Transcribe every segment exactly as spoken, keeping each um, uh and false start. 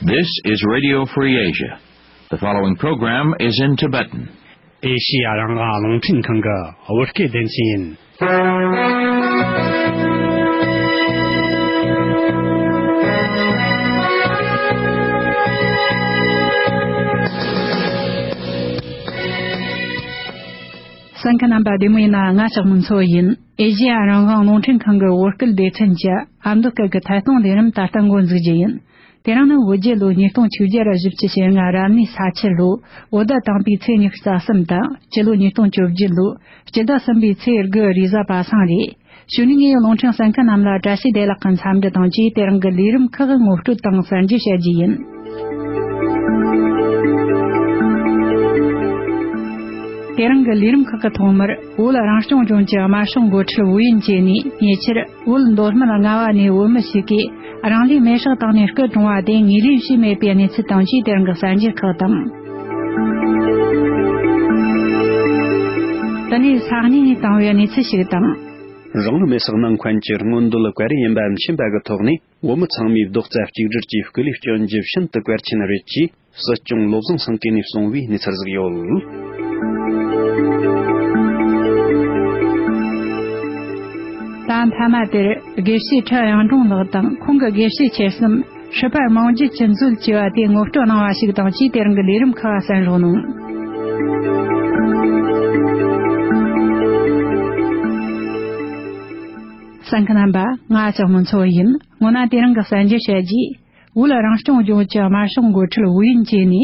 This is Radio Free Asia. The following program is in Tibetan. ཨེ་ཤི་ཡ་རང་དབང་རླུང་འཕྲིན་ཁང་གི་བོད་སྐད་སྡེ་ཚན་ཡིན། གསན་མཁན་རྣམ་པ་བདེ་མོ་ཡིན་ན། ང་ལྕགས་མོ་མཚོ་ཡིན། ཨེ་ཤི་ཡ་རང་དབང་རླུང་འཕྲིན་ཁང་གི་བོད་སྐད་སྡེ་ཚན་གྱི་ཨ་མདོ་སྐད་ཀྱི་ཐད་གཏོང་ལས་རིམ་ད་ལྟ་འགོ་འཛུགས་རྒྱུ་ཡིན། དེ་རིང་ནི་བོད་རྒྱལ་ལོ་ཉིས་སྟོང་བཅོ་བརྒྱད་ར་བཞི་བཅུ་ཞེ་ལྔ་རབ་གནས་ས་ཁྱི་ལོ། བོད་ཟླ་དང་པའི་ཚེས་ཉི་ཤུ་རྩ་གསུམ་དང་། སྤྱི་ལོ་ཉིས་སྟོང་བཅོ་བརྒྱད་ལོ། སྤྱི་ཟླ་གསུམ་པའི་ཚེས་དགུ་རེས་གཟའ་པ་སངས་རེད། གཞུག་ནས་ངས་རླུང་འཕྲིན་གསན་མཁན་རྣམས་ལ་བཀྲ་ཤིས་བདེ་ལེགས་ཀྱི་འཚམས་འདྲི་དང་བཅས། དེ་རིང་གི་ལས་རིམ་ཁག་ངོ་སྤྲོད་དང་གསར་འགྱུར་བཤད་རྒྱུ་ཡིན། དེ་རིང་གི་ལས་རིམ་ཁག་གི་ཐོག་མར། བོད་རང་སྐྱོང་ལྗོངས་ཀྱི་དམར་ཤོག་འགོ་ཁྲིད་ཝུའུ་དབྱིན་ཅེ་ནས་ཉེ་ཆར་བོད་མདོ་སྨད་རྔ་བ་ནས་བོད་མི་ཞིག་གིས་རང་ལུས་མེར་སྲེག་བཏང་ནས་སྐུ་གྲོངས་པ་དེ་ངོས་ལེན་བྱས་མེད་པའི་གནས་ཚུལ་དང་བཅས། དེ་རིང་གི་གསར་འགྱུར་ཁག་དང་། དེ་ནས་ས་གནས་ནས་བཏང་བའི་གནས་ཚུལ་ཞིག་དང་། རང་ལུས་མེར་སྲེག་གནང་མཁན་གྱི་མངོན་འདོད་ག་རེ་ཡིན་པ་མཁྱེན་པ་གི་ཐོག་ནས། བོད་མི་ཚང་མས་རྡོག་རྩ་གཅིག་སྒྲིལ་གྱིས་སྐུ་ལུས་སྐྱོན་རྒྱུ་ཤིན་ཏུ་གལ་ཆེན་རེད་ཅེས། སྲིད་སྐྱོང་བློ་བཟང་སེང་གེ་ནས་གསུངས་པའི་གནས་ཚུལ་ཟིག་ཡོད། ད་མཐའ་མ་དེར། དགེ་བཤེས་ཁྲི་གཡུང་དྲུང་ལགས་དང་ཁོང་གི་དགེ་བཤེས་ཆེ་གསུམ། སྲིད་པ་རྨང་རྒྱུད་ཀྱི་མཛོད་ཅེས་པ་དེ་ངོ་སྤྲོད་གནང་བ་ཞིག་དང་བཅས། དེ་རིང་གི་ལས་རིམ་ཁག་གསན་རོགས་གནང་། གསན་མཁན་རྣམ་པ། ང་ལྕགས་མོ་མཚོ་ཡིན། སྔོན་ན་དེ་རིང་གི་གསར་འགྱུར་བཤད་རྒྱུ། བོད་རང་སྐྱོང་ལྗོངས་ཀྱི་དམར་ཤོག་འགོ་ཁྲིད་ཝུའུ་དབྱིན་ཅེ་ནས་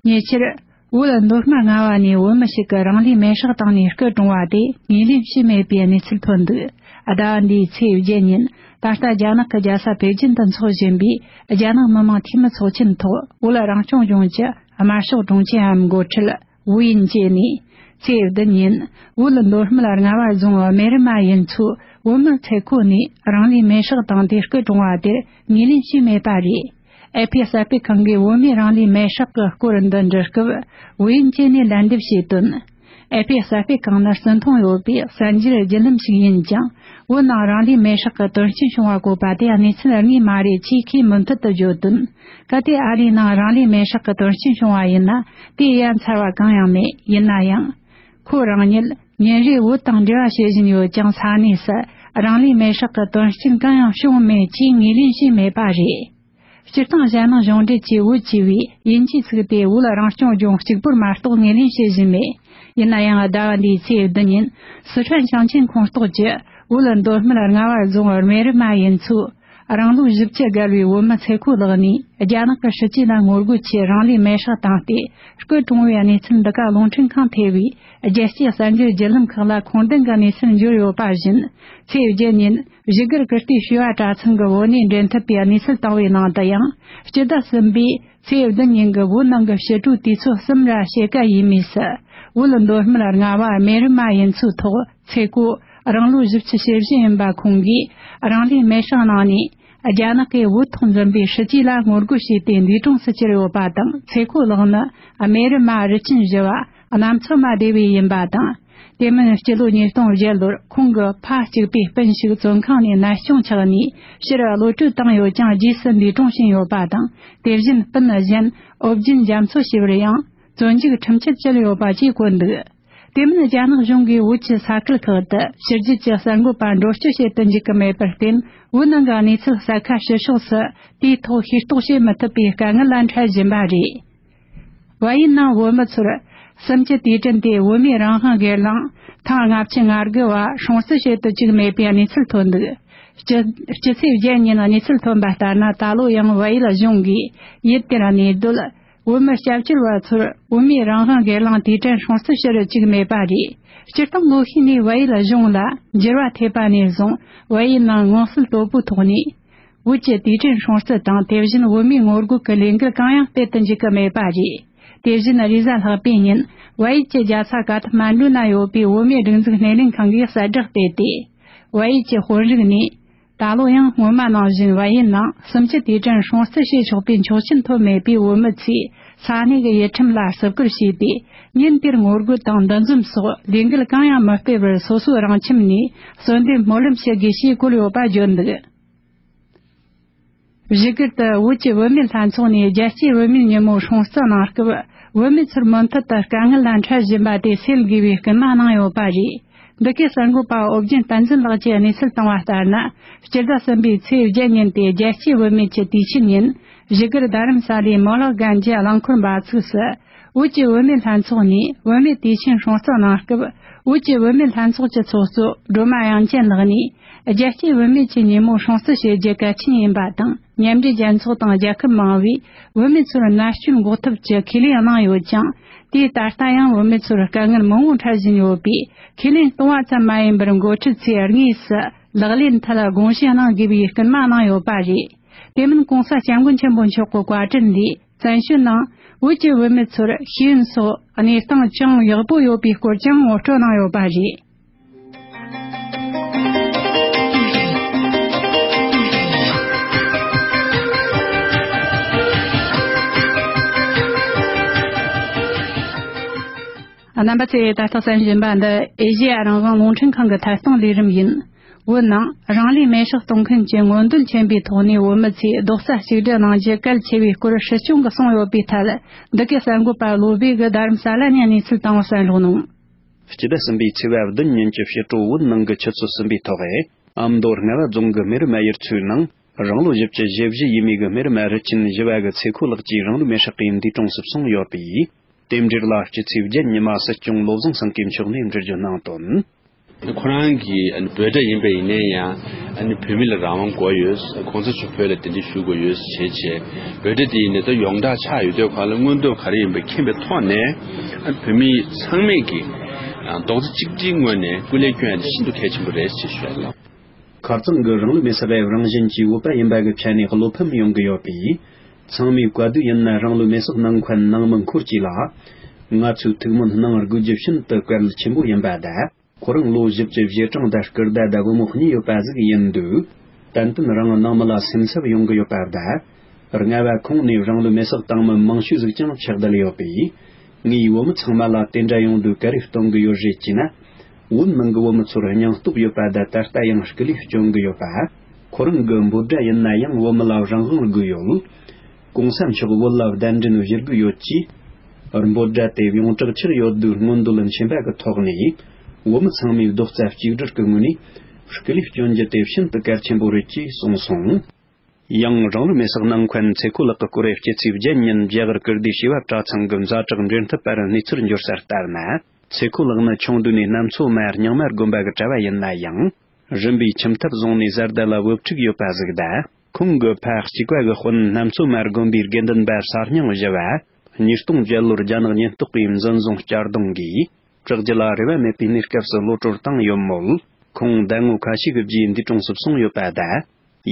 ཉེ་ཆར། བོད་མདོ་སྨད་རྔ་བ་ནས་བོད་མི་ཞིག་གིས་རང་ལུས་མེར་སྲེག་བཏང་ནས་སྐུ་གྲོངས་པ་དེ་ངོས་ལེན་བྱས་མེད་པའི་གནས་ཚུལ་ཐོན་འདུག། ཟླ་བ་འདིའི་ཚེས་བརྒྱད་ཉིན། ད་ལྟ་རྒྱ་ནག་གི་རྒྱལ་ས་པེ་ཅིན་དུ་འཚོགས་བཞིན་པའི་རྒྱ་ནག་མི་དམངས་འཐུས་མི་ཚོགས་ཆེན་ཐོག། བོད་རང་སྐྱོང་ལྗོངས་ཀྱི་དམར་ཤོག་དྲུང་ཆེ་འམ་འགོ་ཁྲིད་ཝུའུ་དབྱིན་ཅེ་ནས། ཚེས་བདུན་ཉིན། བོད་མདོ་སྨད་རྔ་བ་རྫོང་རྨེ་རུ་མ་ཡུལ་ཚོའི་བོད་མི་ཚེ་ཁོ་ནས་རང་ལུས་མེར་སྲེག་བཏང་སྟེ་སྐུ་གྲོངས་པ་དེར་ངོས་ལེན་བྱས་མེད་པ་རེད། ཨེ་ཕི་གསར་སྤེལ་ཁང་གིས་བོད་མིའི་རང་ལུས་མེར་སྲེག་གི་སྐོར་འདི་འབྲི་སྐབས། ཝུའུ་དབྱིན་ཅེ་ནས་ལན་འདེབས་བྱས་དོན། ཨེ་ཕི་གསར་སྤེལ་ཁང་ནི་བརྩི་མཐོང་ཡོད་པའི་གསར་འགྱུར་བརྒྱུད་ལམ་ཞིག་ཡིན་ཀྱང་། བོད་ནང་རང་ལུས་མེར་སྲེག་གི་དོན་རྐྱེན་བྱུང་བ་བཀོད་པ་དེ་གནས་ཚུལ་དངོས་མ་རེད་ཅེས་ཁོས་མུ་མཐུད་དུ་བརྗོད་དོན། གལ་ཏེ་ཨ་རིའི་ནང་རང་ལུས་མེར་སྲེག་གི་དོན་རྐྱེན་བྱུང་བ་ཡིན་ན། དེ་ཡ་མཚར་བ་གང་ཡང་མེད། ཡིན་ན་ཡང་། ཁོ་རང་ཉིད་ཉིན་རེ་བོད་དང་འབྲེལ་བ་བྱེད་བཞིན་ཡོད་ཀྱང་། ས་གནས་སུ་རང་ལུས་མེར་སྲེག་གི་དོན་རྐྱེན་གང་ཡང་བྱུང་མེད་ཅེས་ངོས་ལེན་བྱས་མེད་པ་རེད། སྤྱིར་བཏང་རྒྱ་ནག་གཞུང་འབྲེལ་གྱི་ཝུའུ་ཅེས་པའི་དབྱིན་ཇིའི་ཚིག་དེ་བོད་རང་སྐྱོང་ལྗོངས་གཅིག་པུར་མ་གཏོགས་ངོས་ལེན་བྱེད་བཞིན་མེད། ཡིན་ན་ཡང་ཟླ་བ་འདིའི་ཚེས་བདུན་ཉིན། སི་ཁྲོན་ཞིང་ཆེན་ཁོངས་གཏོགས་ཀྱི་བོད་མདོ་སྨད་རྔ་བ་རྫོང་རྨེ་རུ་མ་ཡུལ་ཚོའི་རང་ལོ་བཞི་བཅུ་བརྒལ་བའི་བོད་མི་ཚེ་ཁོ་ལགས་ནས། རྒྱ་ནག་གི་སྲིད་ཇུས་ལ་ངོ་རྒོལ་ཆེད་རང་ལུས་མེར་སྲེག་བཏང་སྟེ་སྐུ་གྲོངས་པའི་གནས་ཚུལ་འདི་ག་རླུང་འཕྲིན་ཁང་ཐེ་བའི་རྒྱལ་སྤྱིའི་གསར་འགྱུར་བརྒྱུད་ལམ་ཁག་ལ་ཁུངས་ལྡན་གྱི་གནས་ཚུལ་འབྱོར་ཡོད་པ་བཞིན། ཚེས་བརྒྱད་ཉིན་བཞུགས་སྒར་ཀིརྟི་བྱེས་པ་གྲྭ་ཚང་གི་བོད་གནས་འབྲེལ་མཐུད་པའི་གནས་ཚུལ་བཏང་བའི་ནང་དུ་ཡང་། སྤྱི་ཟླ་གསུམ་པའི་ཚེས་བདུན་ཉིན་གྱི་བོད་ནང་གི་ཕྱི་དྲོའི་དུས་ཚོད་གསུམ་ར་ཕྱེད་ཀ་ཡས་མས་སུ། བོད་མདོ་སྨད་རྔ་བ་རྨེ་རུ་མ་ཡུལ་ཚོའི་ཐོག་ཚེ་ཁོ་རང་ལོ་བཞི་བཅུ་ཞེ་བཞི་ཡིན་པ་ཁོང་གིས་རང་ལུས་མེར་སྲེག་གནང་ནས། རྒྱ་ནག་གིས་བོད་ཐོག་འཛིན་པའི་སྲིད་ཇུས་ལ་ངོ་རྒོལ་བྱས་ཏེ་འདས་གྲོངས་སུ་གྱུར་ཡོད་པ་དང་། ཚེ་ཁོ་ལགས་ནི་རྨེ་རུ་མ་རི་ཆེན་བཞི་བ་གནམ་མཚོ་མ་སྡེ་བའི་ཡིན་པ་དང་། དེ་མིན་སྤྱི་ལོ་ཉིས་སྟོང་བརྒྱད་ལོར་ཁོང་གི་ཕ་གཅིག་པའི་སྤུན་ཞིག་བཙོན་ཁང་ནས་ནད་གཅོང་ཆགས་ནས་ཕྱིར་གློད་གྲོལ་བཏང་ཡོད་ཀྱང་། རྗེས་སུ་འདས་གྲོངས་ཕྱིན་ཡོད་པ་དང་། དེ་བཞིན་སྤུན་གཞན་ཨོ་རྒྱན་རྒྱ་མཚོ་ཞེས་པར་ཡང་བཙོན་འཇུག་ཁྲིམས་ཆད་བཅད་ཡོད་པ་བཅས་བཀོད་འདུག། དེ་མིན་རྒྱ་ནག་གཞུང་གིས་བོད་ཀྱི་ས་ཁུལ་ཁག་ཏུ་ཕྱི་རྒྱལ་གྱི་གསར་འགོད་པ་འགྲོ་སྐྱོད་བྱེད་དུ་འཇུག་གི་མེད་པར་བརྟེན། བོད་ནང་གི་གནས་ཚུལ་གསལ་ཁ་ཕྱི་ཕྱོགས་སུ་དེའི་ཐོག་ཤེས་རྟོགས་བྱེད་མི་ཐུབ་པའི་དཀའ་ངལ་ལ་འཕྲད་བཞིན་པ་རེད། ཝ་ཡིན་ནང་བོད་མི་ཚོར་གསུམ་བཅུ་དུས་དྲན་དེ་བོད་མིའི་རང་དབང་སྒེར་ལངས་ཐེངས་ལྔ་བཅུ་ང་དགུ་བ་སྲུང་བརྩི་བྱེད་དུ་བཅུག་མེད་པའི་གནས་ཚུལ་ཐོན་འདུག། སྤྱི་སྤྱི་ཚེས་བརྒྱད་ཉིན་གནས་ཚུལ་ཐོན་པ་ལྟར་ན། ད་ལོ་ཡང་ཝ་ཡིད་གཞུང་གིས་ཡུལ་དེར་གནས་སྡོད་བོད་མི་སྐྱབས་བཅོལ་བ་ཚོར་བོད་མིའི་རང་དབང་སྒེར་ལངས་དུས་དྲན་སྲུང་བརྩི་ཞུ་རུ་བཅུག་མེད་པ་རེད། སྤྱིར་བཏང་ལོ་ཤས་ནས་ཝ་ཡིད་གཞུང་ལ་འགྱུར་བ་ཐེབས་པ་ནས་བཟུང་། ཝ་ཡིད་ནང་མངོན་གསལ་དོད་པོའི་ཐོག་ནས་བོད་ཀྱི་དུས་དྲན་སྲུང་བརྩི་དང་། དེ་བཞིན་བོད་མིའི་ངོ་རྒོལ་གྱི་ལས་འགུལ་གང་ཡང་སྤེལ་དུ་འཇུག་གི་མེད་པ་རེད། དེ་བཞིན་རེས་གཟའ་ལྷག་པའི་ཉིན་ཝ་ཡིད་ཀྱི་རྒྱལ་ས་ཀ་ཐ་མན་ཌུ་ན་ཡོད་པའི་བོད་མིའི་སྒྲིག་འཛུགས་སྣེ་ལེན་ཁང་གིས་གསལ་བསྒྲགས་སྤེལ་ཏེ། ཝ་ཡིད་ཀྱི་དཔོན་རིགས་ནས། ད་ལོ་ཡང་སྔོན་མ་ནང་བཞིན་ཝ་ཡིད་ནང་གསུམ་བཅུ་དུས་དྲན་སྲུང་བརྩི་བྱེད་ཆོག་པའི་ཆོག་མཆན་ཐོབ་མེད་པའི་བོད་མི་ཚོས་ས་གནས་ཀྱི་ཡུལ་ཁྲིམས་ལ་བརྩི་བཀུར་བྱས་ཏེ། ཉིན་དེར་ངོ་རྒོལ་དང་འདུ་འཛོམས་སོགས་ལས་འགུལ་གང་ཡང་མི་སྤེལ་བར། སོ་སོའི་རང་ཁྱིམ་ནས་གསོལ་འདེབས་སྨོན་ལམ་ཞུ་དགོས་ཞེས་བཀོད་ཡོད་པ་བརྗོད་འདུག། བཞུགས་སྒར་དུ་བོད་ཀྱི་བུད་མེད་ལྷན་ཚོགས་ནས་རྒྱལ་གཅེས་བུད་མེད་ཉིན་མོ་སྲུང་བརྩི་གནང་སྐབས། བུད་མེད་ཚོར་མུ་མཐུད་དུ་དཀའ་ངལ་ལ་འཕྲད་བཞིན་པ་དེ་སེལ་དགོས་པའི་སྐུལ་མ་གནང་ཡོད་པ་རེད། འདི་གའི་གསར་འགོད་པ་ཨོ་རྒྱན་བསྟན་འཛིན་ལགས་ཀྱིས་གནས་ཚུལ་བཏང་བ་ལྟར་ན། སྤྱི་ཟླ་གསུམ་པའི་ཚེས་བརྒྱད་ཉིན་དེ་རྒྱལ་གཅེས་བུད་མེད་ཀྱི་དུས་ཆེན་ཡིན། བཞུགས་སྒར་རྡ་རམ་ས་ལའི་མོ་ལག་གན་རྒྱའི་རླངས་འཁོར་འབབ་ཚུགས་སུ། བོད་ཀྱི་བུད་མེད་ལྷན་ཚོགས་ནས་བུད་མེད་དུས་ཆེན་སྲུང་བརྩི་གནང་སྐབས། བོད་ཀྱི་བུད་མེད་ལྷན་ཚོགས་ཀྱི་ཚོགས་གཙོ་སྒྲོལ་མ་དབྱངས་ཅན་ལགས་ནས། རྒྱལ་གཅེས་བུད་མེད་ཀྱི་ཉིན་མོ་སྲུང་བརྩི་བྱེད་རྒྱུ་གལ་ཆེན་ཡིན་པ་དང་། མཉམ་འབྲེལ་རྒྱལ་ཚོགས་དང་རྒྱལ་ཁབ་མང་བས་བུད་མེད་ཚོར་མནར་གཅོད་འགོག་ཐབས་ཀྱི་ཁས་ལེན་གནང་ཡོད་ཀྱང་། དེས་ད་ལྟ་ཡང་བུད་མེད་ཚོར་དཀའ་ངལ་མང་བོ་འཕྲད་བཞིན་ཡོད་པས། ཁས་ལེན་གཏོང་བ་ཙམ་མ་ཡིན་པར་འགོ་ཁྲིད་ཚོས་དངོས་སུ་ལག་ལེན་མཐིལ་དགོངས་བཞེས་གནང་དགོས་པའི་སྐུལ་མ་གནང་ཡོད་པ་རེད། དེ་མིན་གོང་ས་སྐྱབས་མགོན་ཆེན་པོ་མཆོག་གི་བཀའ་དྲིན་ལས། བཙན་བྱོལ་ནང་བོད་ཀྱི་བུད་མེད་ཚོར་ཤེས་ཡོན་སོགས་གནས་སྟངས་ཅུང་ཡག་པོ་ཡོད་པའི་སྐོར་ཀྱང་ངོ་སྤྲོད་གནང་ཡོད་པ་རེད། རྣམ་པ་ཚོས་ད་ལྟ་གསན་བཞིན་པ་འདི་ཨེ་ཤེ་ཡ་རང་དབང་རླུང་འཕྲིན་ཁང་གི་ཐད་གཏོང་ལས་རིམ་ཡིན། བོད་ནང་རང་ལུས་མེར་སྲེག་གཏོང་མཁན་གྱི་མངོན་འདོད་ཆེན་པོའི་ཐོག་ནས་བོད་མི་ཚོས་རྡོག་རྩ་གཅིག་སྒྲིལ་གནང་རྒྱུ་གལ་ཆེ་བའི་སྐོར་སྲིད་སྐྱོང་གིས་གསུངས་ཡོད་པའི་ཐད། འདི་གའི་གསར་འགོད་པ་བློ་བྷེ་གིས་རྡ་རམ་ས་ལ་ནས་གནས་ཚུལ་བཏང་བ་གསན་རོགས་གནང་། སྤྱི་ཟླ་གསུམ་པའི་ཚེས་པ་བདུན་ཉིན་གྱི་ཕྱི་དྲོ་བོད་ནང་གི་ཆུ་ཚོད་གསུམ་པའི་ཐོག་ཨ་མདོ་རྔ་བ་རྫོང་གི་སྨད་རི་མ་ཡུལ་ཚོའི་ནང་རང་ལོ་བཞི་བཅུ་ཞེ་བཞི་ཡས་མས་ཀྱི་སྨད་རི་མ་རི་ཆེན་བཞི་བ་གི་ཚེ་ཁོ་ལགས་ཀྱིས་རང་ལུས་མེར་སྲེག་གིས་འདས་གྲོངས་སུ་སོང་ཡོད་པས། དེ་འབྲེལ་ལ་སྤྱི་ཚེས་བརྒྱད་ཉི་མ་སྲིད་སྐྱོང་བློ་བཟང་སེང་གེ་མཆོག་ནས་འགྲེལ་བརྗོད་གནང་དོན། ཁོ་རང་གི་ཨ་ནི་བོད་སྒྲ་ཡིན་པ་ཡིན་ནའི་ཡང་ཨ་ནི་བོད་མི་ལ་རང་དབང་དགོས་ཡོད། གོང་ས་མཆོག་བོད་ལ་གདན་འདྲེན་ཞུ་དགོས་ཡོད་བྱས་བྱས། བོད་སྒྲ་དེ་ཡིན་ནའི་ད་ཡོངས་གྲགས་ཆགས་ཡོད་དུས་གང་ལ་མངོན་འདོད་ག་རེ་ཡིན་པ་མཁྱེན་པའི་ཐོག་ནས་ཨ་ནི་བོད་མི་ཚང་མས་ཀྱི་ཨ་རྡོག་རྩ་གཅིག་སྒྲིལ་ངོས་ནས་སྐུ་ལས་སྐྱོན་ཡ་དེ་ཤིན་ཏུ་གལ་ཆེན་པོ་རེད་ཅེས་ཞུ་ཡ་ལ། ཁ་རྩང་གི་རང་ལུས་མེར་སྲེག་པའི་རང་བཞིན་གྱིས་བོད་པ་ཡིན་པ་གི་ཆ་ནས་བློ་ཕམ་ཡོང་གི་ཡོད་པས། ཚང་མས་བཀའ་བསྡུར་ཡིན་ན་རང་ལུས་མེར་སྲེག་གནང་མཁན་ནང་མི་འཁོར་གྱིས་ལ། ང་ཚོའི་ཐུགས་སྨོན་གནང་དགོས་རྒྱུ་ཤིན་ཏུ་གལ་ཆེན་པོ་ཡིན་པ་དང་། ཁོ་རང་ལོ་བཞི་བཅུ་ཞེ་གྲངས་དང་སྐུ་ཟླ་དང་བུ་མོ་གཉིས་ཡོད་པ་ཟིག་ཡིན་དུས། ཏན་ཏན་རང་ནང་མི་ལ་སེམས་འཚབ་ཡོང་གི་ཡོད་པ་དང་། རྔ་བ་ཁོངས་ནས་རང་ལུས་མེར་སྲེག་བཏང་མི་མང་ཤོས་ཟིག་ཀྱང་ཕྱག་བསྡད་ཡོད་པས། ངས་བོད་མི་ཚང་མ་ལ་དེ་འདྲ་ཡོང་དུས་ག་རེ་གཏོང་གི་ཡོད་རེད་ཅེ་ན། བོད་ནང་གི་བོད་མི་ཚོར་སྙིང་སྟོབས་ཡོད་པ་དང་ད་ལྟ་ཡང་སྐུ་ལུས་སྐྱོན་གི་ཡོད་པ། ཁོ་རང་གི་འབོད་སྒྲ་ཡིན་ན་ཡང་བོད་མི་ལ་རང་དབང་དགོས་ཡོད། གོང་ས་མཆོག་བོད་ལ་གདན་འདྲེན་བཞེས་དགོས་ཡོད་ཅེས། འབོད་སྒྲ་དེ་ཡོངས་གྲགས་ཆགས་ཡོད་དུས་སྔོན་འདོད་མཁྱེན་པ་གི་ཐོག་ནས་བོད་མི་ཚང་མས་རྡོག་རྩ་གཅིག་སྒྲིལ་གྱི་ངོས་ནས་སྐུ་ལུས་སྐྱོན་རྒྱུ་དེ་ཤིན་ཏུ་གལ་ཆེན་པོ་རེད་ཅེས་གསུངས་སོང་། ཡང་རང་ལུས་མེར་སྲེག་གནང་མཁན་ཚེ་ཁོ་ལགས་ཀྱི་སྐོར་སྤྱི་ཚེས་བརྒྱད་ཉིན་རྒྱ་གར་ཀིརྟི་བྱེས་པ་གྲྭ་ཚང་གི་ཛ་དྲག་འབྲེལ་མཐུད་པར་གནས་ཚུལ་འབྱོར་ས་ལྟར་ན། ཚེ་ཁོ་ལགས་ནི་ཆུང་དུས་ནས་གནམ་མཚོ་མ་རྙིང་མ་དགོན་པ་གི་གྲྭ་བ་ཡིན་ན་ཡང་། རིམ་པས་ཁྱིམ་ཐབ་བཟུང་ནས་བཟའ་ཟླ་ལ་བུ་ཕྲུག་ཡོད་པ་ཟིག་དང་། ཁོང་གི་ཕ་གཅིག་པ་གི་དཔོན་གནམ་མཚོ་མ་དགོན་པའི་དགེ་འདུན་པ་གསར་རྙིང་བཞི་བ། ཉིས་སྟོང་བརྒྱད་ལོར་རྒྱ་ནག་ཉེན་རྟོག་པའི་འཛིན་བཟུང་གཅར་རྡུང་གིས། བྲག་རྒྱུད་ལ་རེ་བ་མེད་པའི་གནས་སྐབས་སུ་གློད་གྲོལ་བཏང་ཡོད་མོད། ཁོང་ཟླ་ངོ་ཁ་ཤས་ཀྱི་རྗེས་འདས་གྲོངས་སུ་སོང་ཡོད་པ་དང་།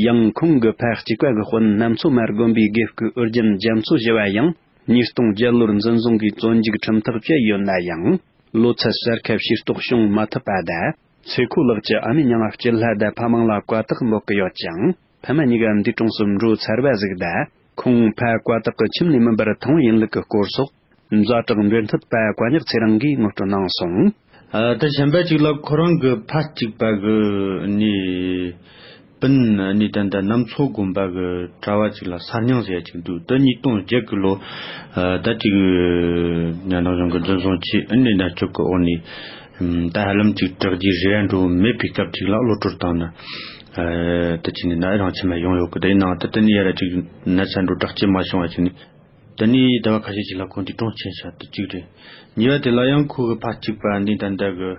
ཡང་ཁོང་གི་ཕ་གཅིག་པ་གི་དཔོན་གནམ་མཚོ་མ་དགོན་པའི་དགེ་བསྐོས་ཨོ་རྒྱན་རྒྱ་མཚོ་བཞི་བ་ཡང་ཉིས་སྟོང་བརྒྱད་ལོར་འཛིན་བཟུང་གིས་བཙོན་འཇུག་ཁྲིམས་ཐག་བཅད་ཡོད་ན་ཡང་། ལོ་ཚད་གསར་ཁ་ཕྱིར་རྟོག་བྱུང་མ་ཐུབ་པ་དང་། ཚེ་ཁོ་ལགས་ཀྱི་ཨ་མའི་མྱིང་ང་སྐྱིད་ལྷ་དང་ཕ་མིང་ལ་བཀའ་རྟགས་འབོད་ཀྱི་ཡོད་ཅིང་། ཕ་མ་གཉིས་ཀ་འདས་གྲོངས་སུ་འགྲོ་ཚར་བ་ཟིག་དང་། ཁོང་ཕ་བཀའ་རྟགས་ཀྱི་ཁྱིམ་ནས་མིན་པར་ཐོན་ཡིན་ལུགས་ཀྱི་སྐོར་སོགས། ཛ་དྲག་འབྲེལ་མཐུད་པ་བཀའ་ཉག་ཚེ་རིང་གིས་ངོ་སྤྲོད་གནང་སོང་། ཨ། ད་གཞན་པ་ཅིག་ལ་ཁོ་རང་གི་ཕ་གཅིག་པ་གི་ནི་སྤུན་ནི་ད་ལྟ་གནམ་མཚོ་དགོན་པ་གི་གྲྭ་བ་ཅིག་ལ་གསར་རྙིང་ཟེར་ཡ་ཅིག་འདུག་ད་ཉིས་སྟོང་བརྒྱད་གི་ལོ། ཨ། ད་ཅིག་ཉ་ནང་གཞུང་གི་འཛིན་བཟུང་བྱས། ཨ་ནི་ན་ཅོག་གི་འོག་ནས་ད་ཧ་ལམ་ཅིག་དྲག་རྒྱུའི་རེ་བ་འགྲོ་མེད་པའི་སྐབས་ཅིག་ལ་གློད་གྲོལ་བཏང་ན། ཨ། ད་ཅིག་ནས་ན་རང་ཁྱིམ་ལ་ཡོང་ཡོད་གི། ད་ཡིན་ནའང་ད་ད་ནི་ཡ་ར་ཅིག་ན་ཚ་འགྲོ་དྲག་སྐྱེད་མ་བྱུང་བ་ཅིག་ནས། ད་ནི་ཟླ་བ་ཁ་ཤས་ཅིག་ལ་ཁོང་དེ་གྲོངས་ཕྱིན་ཤག་ད་གཅིག་རེད། གཉིས་པ་དེ་ལ་ཡང་ཁོ་གི་ཕ་གཅིག་པ་འདི་ད་ལྟ་གི་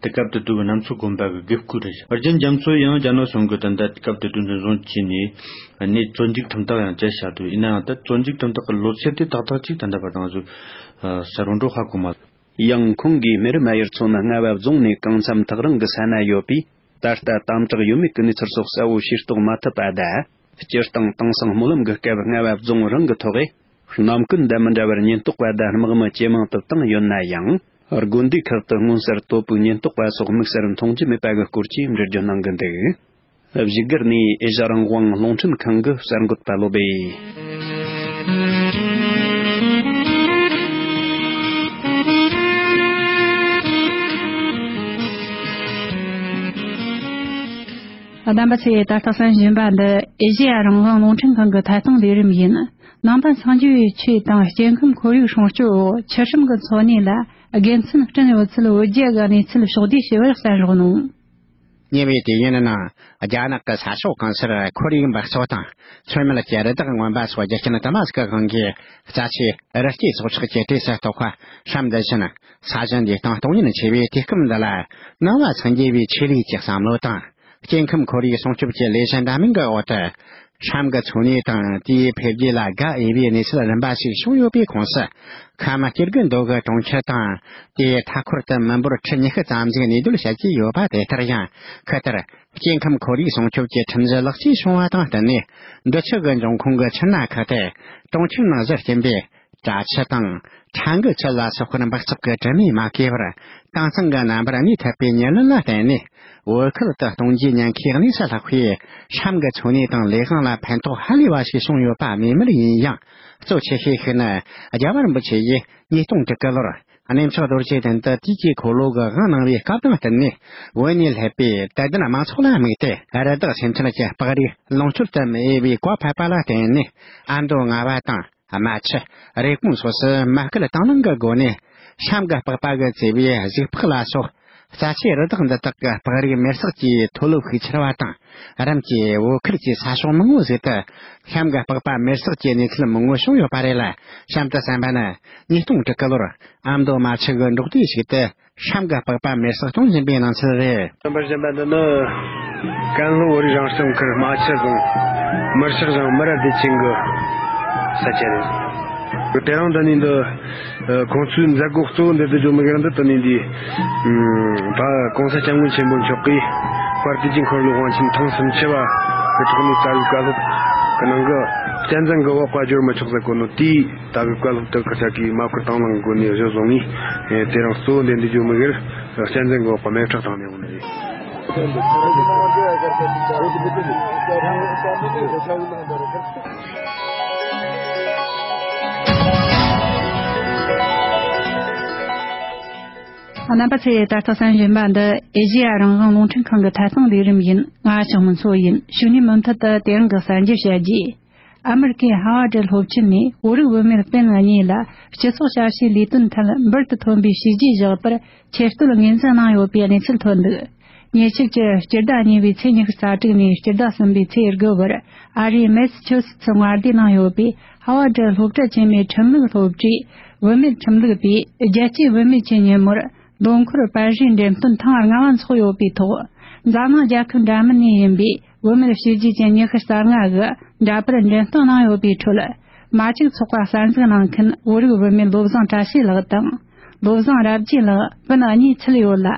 དེ་སྐབས་དེ་དུས་གི་གནམ་མཚོ་དགོན་པ་གི་དགེ་བསྐོས་རེད་ཤག་ཨོ་རྒྱན་རྒྱ་མཚོ་ཡང་རྒྱ་ནག་གཞུང་གི་ད་ལྟ་དེ་སྐབས་དེ་དུས་འཛིན་བཟུང་བྱས་ནས་ནས་བཙོན་འཇུག་ཁྲིམས་ཐག་ཡང་བཅད་བཞག་འདུག་ཡིན་ནའང་ད་བཙོན་འཇུག་ཁྲིམས་ཐག་གི་ལོ་ཚད་དེ་ཏག་ཏག་ཅིག་ད་ལྟ་བར་དུ་ང་ཚོས་གསལ་པོ་འགྲོ་ཧ་གོ་མ་སོང་། ཡང་ཁོང་གིས་སྨད་རི་མ་ཡུལ་ཚོ་ནི་རྔ་བ་རྫོང་ནས་གང་འཚམ་ཐག་རིང་གི་ས་ན་ཡོད་པས། ད་ལྟ་དམ་དྲག་ཡོད་མེད་ཀྱི་གནས་ཚུལ་སོགས་གསལ་བོ་ཤེས་རྟོགས་མ་ཐུབ་པ་དང་། སྤྱིར་བཏང་དེང་སང་སྨོན་ལམ་གྱི་སྐབས་རྔ་བ་རྫོང་རང་གི་ཐོག་གི་གནམ་རྐུན་དང་མི་འདྲ་བར་ཉེན་རྟོག་པ་དང་དམག་མི་ཇེ་མང་དུ་བཏང་ཡོད་ན་ཡང་། དགོན་སྡེ་ཁག་ཏུ་མངོན་གསལ་དོད་པོའི་ཉེན་རྟོག་པ་སོགས་དམིགས་བསལ་མཐོང་རྒྱུ་མེད་པ་གི་སྐོར་གྱི་འགྲེལ་བརྗོད་གནང་གི་འདུག་བཞུགས་སྒར་ནས་ཨེ་ཤ་རང་དབང་རླུང་འཕྲིན་ཁང་གི་གསར་འགོད་པ་བློ་སྦེ། རྣམ་པ་ཚོས་ད་ལྟ་གསན་བཞིན་པ་འདི་ཨེ་ཤེ་ཡ་རང་དབང་རླུང་འཕྲིན་ཁང་གི་ཐད་གཏོང་ལས་རིམ་ཡིན། ནང་པ་སངས་རྒྱས་པའི་ཆོས་དང་སྐྱེ་ཁམས་ཁོར་ཡུག་སྲུང་སྐྱོབ་འོག་ཆུ་ཧྲིམ་གྱི་འཚོ་གནས་ལ་དགེ་མཚན་བསྐྲུན་ཡོད་ཚུལ་བོད་རྒྱ་དགའ་གནས་ཚུལ་ཕྱོགས་བསྡུས་ཞུ་བར་གསན་རོགས་གནང་། ཉེ་བའི་དུས་ཡུན་ནང་རྒྱ་ནག་གི་ས་ཕྱོགས་གང་སར་ཁོར་ཡུག་འབག་བཙོག་དང་ཚོད་མེད་ཀྱི་རི་དྭགས་རྔོན་པ་སོགས་རྒྱུ་རྐྱེན་དུ་མ་ཟིག་གི་དབང་གིས་རྩ་ཆེའི་རི་སྐྱེས་སྲོག་ཆགས་ཀྱི་གྲས་སུ་གཏོགས་པ་སྲམ་འདི་བཞིན་ས་གཞི་འདིའི་སྟེང་གཏོང་ཉེན་ཆེ་བའི་དུས་སྐབས་འདི་ལ། ནང་པ་སངས་རྒྱས་པའི་ཆོས་ལུགས་ཀྱི་བསམ་བློ་དང་། སྐྱེ་ཁམས་ཁོར་ཡུག་སྲུང་སྐྱོབ་ཀྱི་ལས་གཞི་འདྲ་མིན་གྱི་འོག་ཏུ། སྲམ་གྱི་འཚོ་གནས་དང་དེའི་འཕེལ་རྒྱས་ལ་དགའ་འོས་པའི་གནས་ཚུལ་རིམ་པ་ཞིག་བྱུང་ཡོད་པའི་ཁོངས་སུ། ཁམས་སྐྱེ་རྒུ་མདོ་དགུ་གྲོང་ཁྱེར་དང་། དེའི་མཐའ་འཁོར་དུ་མི་འབོར་ཁྲི་ཉི་ཤུ་ཙམ་ཞིག་གནས་སྡོད་བྱེད་ཀྱི་ཡོད་པ་དེ་ལྟར་ཡང་། ཁུ་ཐར་སྐྱེ་ཁམས་ཁོར་ཡུག་སྲུང་སྐྱོབ་ཀྱི་ཁྲིམས་གཞི་ལེགས་བཅོས་བྱུང་བ་དང་བསྟུན་ནས། འབྲི་ཆུ་གི་འབྱུང་ཁུངས་ཀྱི་ཆུ་སྣ་ཁག་སྟེ་གྲོང་ཁྱེར་ནང་བཞུར་གྱིན་པའི་བྲག་ཆུ་དང་ཁྲ་འགུ་ཆུ་ལ་སོགས་པར་འབག་བཙོག་གི་དྲི་མས་མ་གོས་པར། དྭངས་གཙང་གི་རྣམ་པར་གནས་ཐུབ་པའི་ཉེར་ལེན་ལ་བརྟེན་ནས། བོད་ཁུལ་དུ་གཏོང་རྒྱུའི་ཉེན་ཁའི་གནས་སུ་ལྷག་པའི་སྲམ་གྱི་འཚོ་གནས་དང་ལས་དབང་ལ་ཕན་ཐོགས་ཧ་ལས་པ་ཞིག་བྱུང་ཡོད་པ་སྨོས་མེད་ཡིན་ཡང་། གཙོ་ཆེ་ཤོས་ཤིག་ནི། རྒྱལ་བ་རིན་པོ་ཆེ་ཡིས་ཉིས་སྟོང་དྲུག་གི་ལོར་གནས་མཆོག་རྡོ་རྗེ་གདན་དུ་དུས་ཀྱི་འཁོར་ལོ་གི་དབང་གནང་བའི་སྐབས་དང་བསྟུན་ནས། བོད་ནས་སླེབས་པའི་དད་ལྡན་དམངས་ཚོགས་ལ་དམིགས་ཏེ། རི་དྭགས་སེམས་ཅན་གྱི་སྤགས་རིགས་ལོངས་སྤྱོད་དུ་མི་འོས་པའི་བཀའ་ཕབ་པ་ལ་བརྟེན་ནས། ཨ་མདོ་རྔ་བ་དང་། རྨ་ཆུ། རེབ་གོང་སོགས་སུ་མ་སྐུལ་དང་བླངས་ཀྱི་སྒོ་ནས། སྲམ་གྱི་སྤགས་པ་གིས་གཙོས་པའི་གཟིག་ཕག་ལ་སོགས། རྩ་ཆེའི་རི་དྭགས་འདི་དག་གི་སྤགས་རིགས་མེར་སྲེག་གིས་མཐོ་ལོ་ཤུགས་ཆེར་བ་དང་། རིམ་གྱིས་བོད་ཁུལ་གྱི་ས་ཕྱོགས་མང་བོ་ཟིག་ཏུ། སྲམ་གྱི་སྤགས་པ་མེར་སྲེག་གི་གནས་ཚུལ་མང་བོ་བྱུང་ཡོད་པ་རེད་ལ། གཤམ་དུ་གསན་པ་ནི། ཉིས་སྟོང་དྲུག་གི་ལོར། ཨ་མདོ་རྨ་ཆུ་གི་འབྲོག་སྡེ་ཞིག་ཏུ། སྲམ་གྱི་སྤགས་པ་མེར་སྲེག་གཏོང་བཞིན་པའི་གནས་ཚུལ་རེད། རྣམ་པར་བཞེངས་པ་འདི་ནི། ཀན་ལྷོ་བོད་རིགས་རང་སྐྱོང་ཁུལ་རྨ་ཆུ་རྫོང་། མུར་ཤག་རྫོང་མུ་ར་བདེ་ཆེན་གྱི་ས་ཆ་རེད། དེ་རིང་འདི་ནས་འདི། ཁོང་ཚོའི་མཛད་སྒོ་གཙོ་བོ་འདི་དུ་འཇོག་མི་དགེ་རང་འདི་དུ་ནས་འདི། ད་གོང་ས་སྐྱབས་མགོན་ཆེན་པོ་མཆོག་གིས། དཔལ་དུས་ཀྱི་འཁོར་ལོའི་དབང་ཆེན་ཐེངས་སུམ་ཅུ་བ་གི་ཐོག་ནས་རྩ་བའི་བཀའ་སློབ་གི་ནང་གི། གཅན་གཟན་གྱི་འོག་པ་སྦྱོར་མི་ཆོག་ཟེར་གོ་ནོ་དེའི། ད་གི་བཀའ་སློབ་དེ་ཁ་ཤས་ཀྱིས་མ་བསྐུར་དང་བླངས་སྒོ་ནས་གཞི་བཟུང་ནས། དེ་རིང་གཙོ་བོ་འདི་འདི་བརྗོད་མི་དགེར། གཅན་གཟན་གྱི་འོག་པ་མེ་ཁྲག་དང་ནས་འོང་ནི་རེད། རྣམ་པ་ཚོས་ད་ལྟ་གསན་བཞིན་པ་འདི་ཨེ་ཤེ་ཡ་རང་དབང་རླུང་འཕྲིན་ཁང་གི་ཐད་གཏོང་ལས་རིམ་ཡིན། ང་ཞག་མུན་སོ་ཡིན། ཞུ་ནས་མུ་མཐུད་དུ་དེ་རིང་གི་གསར་འགྱུར་བཤད་རྒྱུ། ཨ་མེ་རི་ཀའི་ཧ་ཝ་ཌི་སློབ་ཆེན་ནས་བོད་རིགས་བུད་མེད་སྤུན་གཉིས་ལ་སྤྱི་ཚོགས་ཞབས་ཞུའི་ལས་དོན་ཐད་འབུར་དུ་ཐོན་པའི་བྱས་རྗེས་བཞག་པར་ཆེད་བསྟོད་ངོས་འཛིན་གནང་ཡོད་པའི་གནས་ཚུལ་ཐོན་འདུག་ཉེ་ཆར་གྱི་སྤྱི་ཟླ་གཉིས་པའི་ཚེས་ཉི་ཤུ་རྩ་དྲུག་ནས་སྤྱི་ཟླ་གསུམ་པའི་ཚེས་དགུ་བར་ཨ་རིའི་མེ་སི་ཆུ་སི་ཚི་མངའ་སྡེའི་ནང་ཡོད་པའི་ཧ་ཝ་ཌི་སློབ་གྲྭ་ཆེན་མོའི་ཁྲིམས་ལུགས་སློབ་གྲྭའི་བུད་མེད་ཁྲིམས་ལུགས་པས་རྒྱལ་སྤྱིའི་བུད་མེད་ཀྱི་ཉིན་མོར། ལོ་འཁོར་པར་རིས་འགྲེམས་སྟོན་ཐེངས་ལྔ་བ་འཚོགས་ཡོད་པའི་ཐོག་འཛམ་གླིང་རྒྱལ་ཁབ་འདྲ་མིན་ནས་ཡིན་པའི་བུད་མེད་བྱས་རྗེས་ཅན་ཉི་ཤུ་རྩ་ལྔ་གིས་འདྲ་པར་འགྲེམས་སྟོན་གནང་ཡོད་པའི་ཁྲོད། མ་གཅིག་ཚོགས་པ་གསར་འཛུགས་གནང་མཁན་བོད་རིགས་བུད་མེད་བློ་བཟང་བཀྲ་ཤིས་ལགས་དང་། བློ་བཟང་རབ་རྒྱས་ལགས་སྤུན་གཉིས་ཚུད་ཡོད་ལ།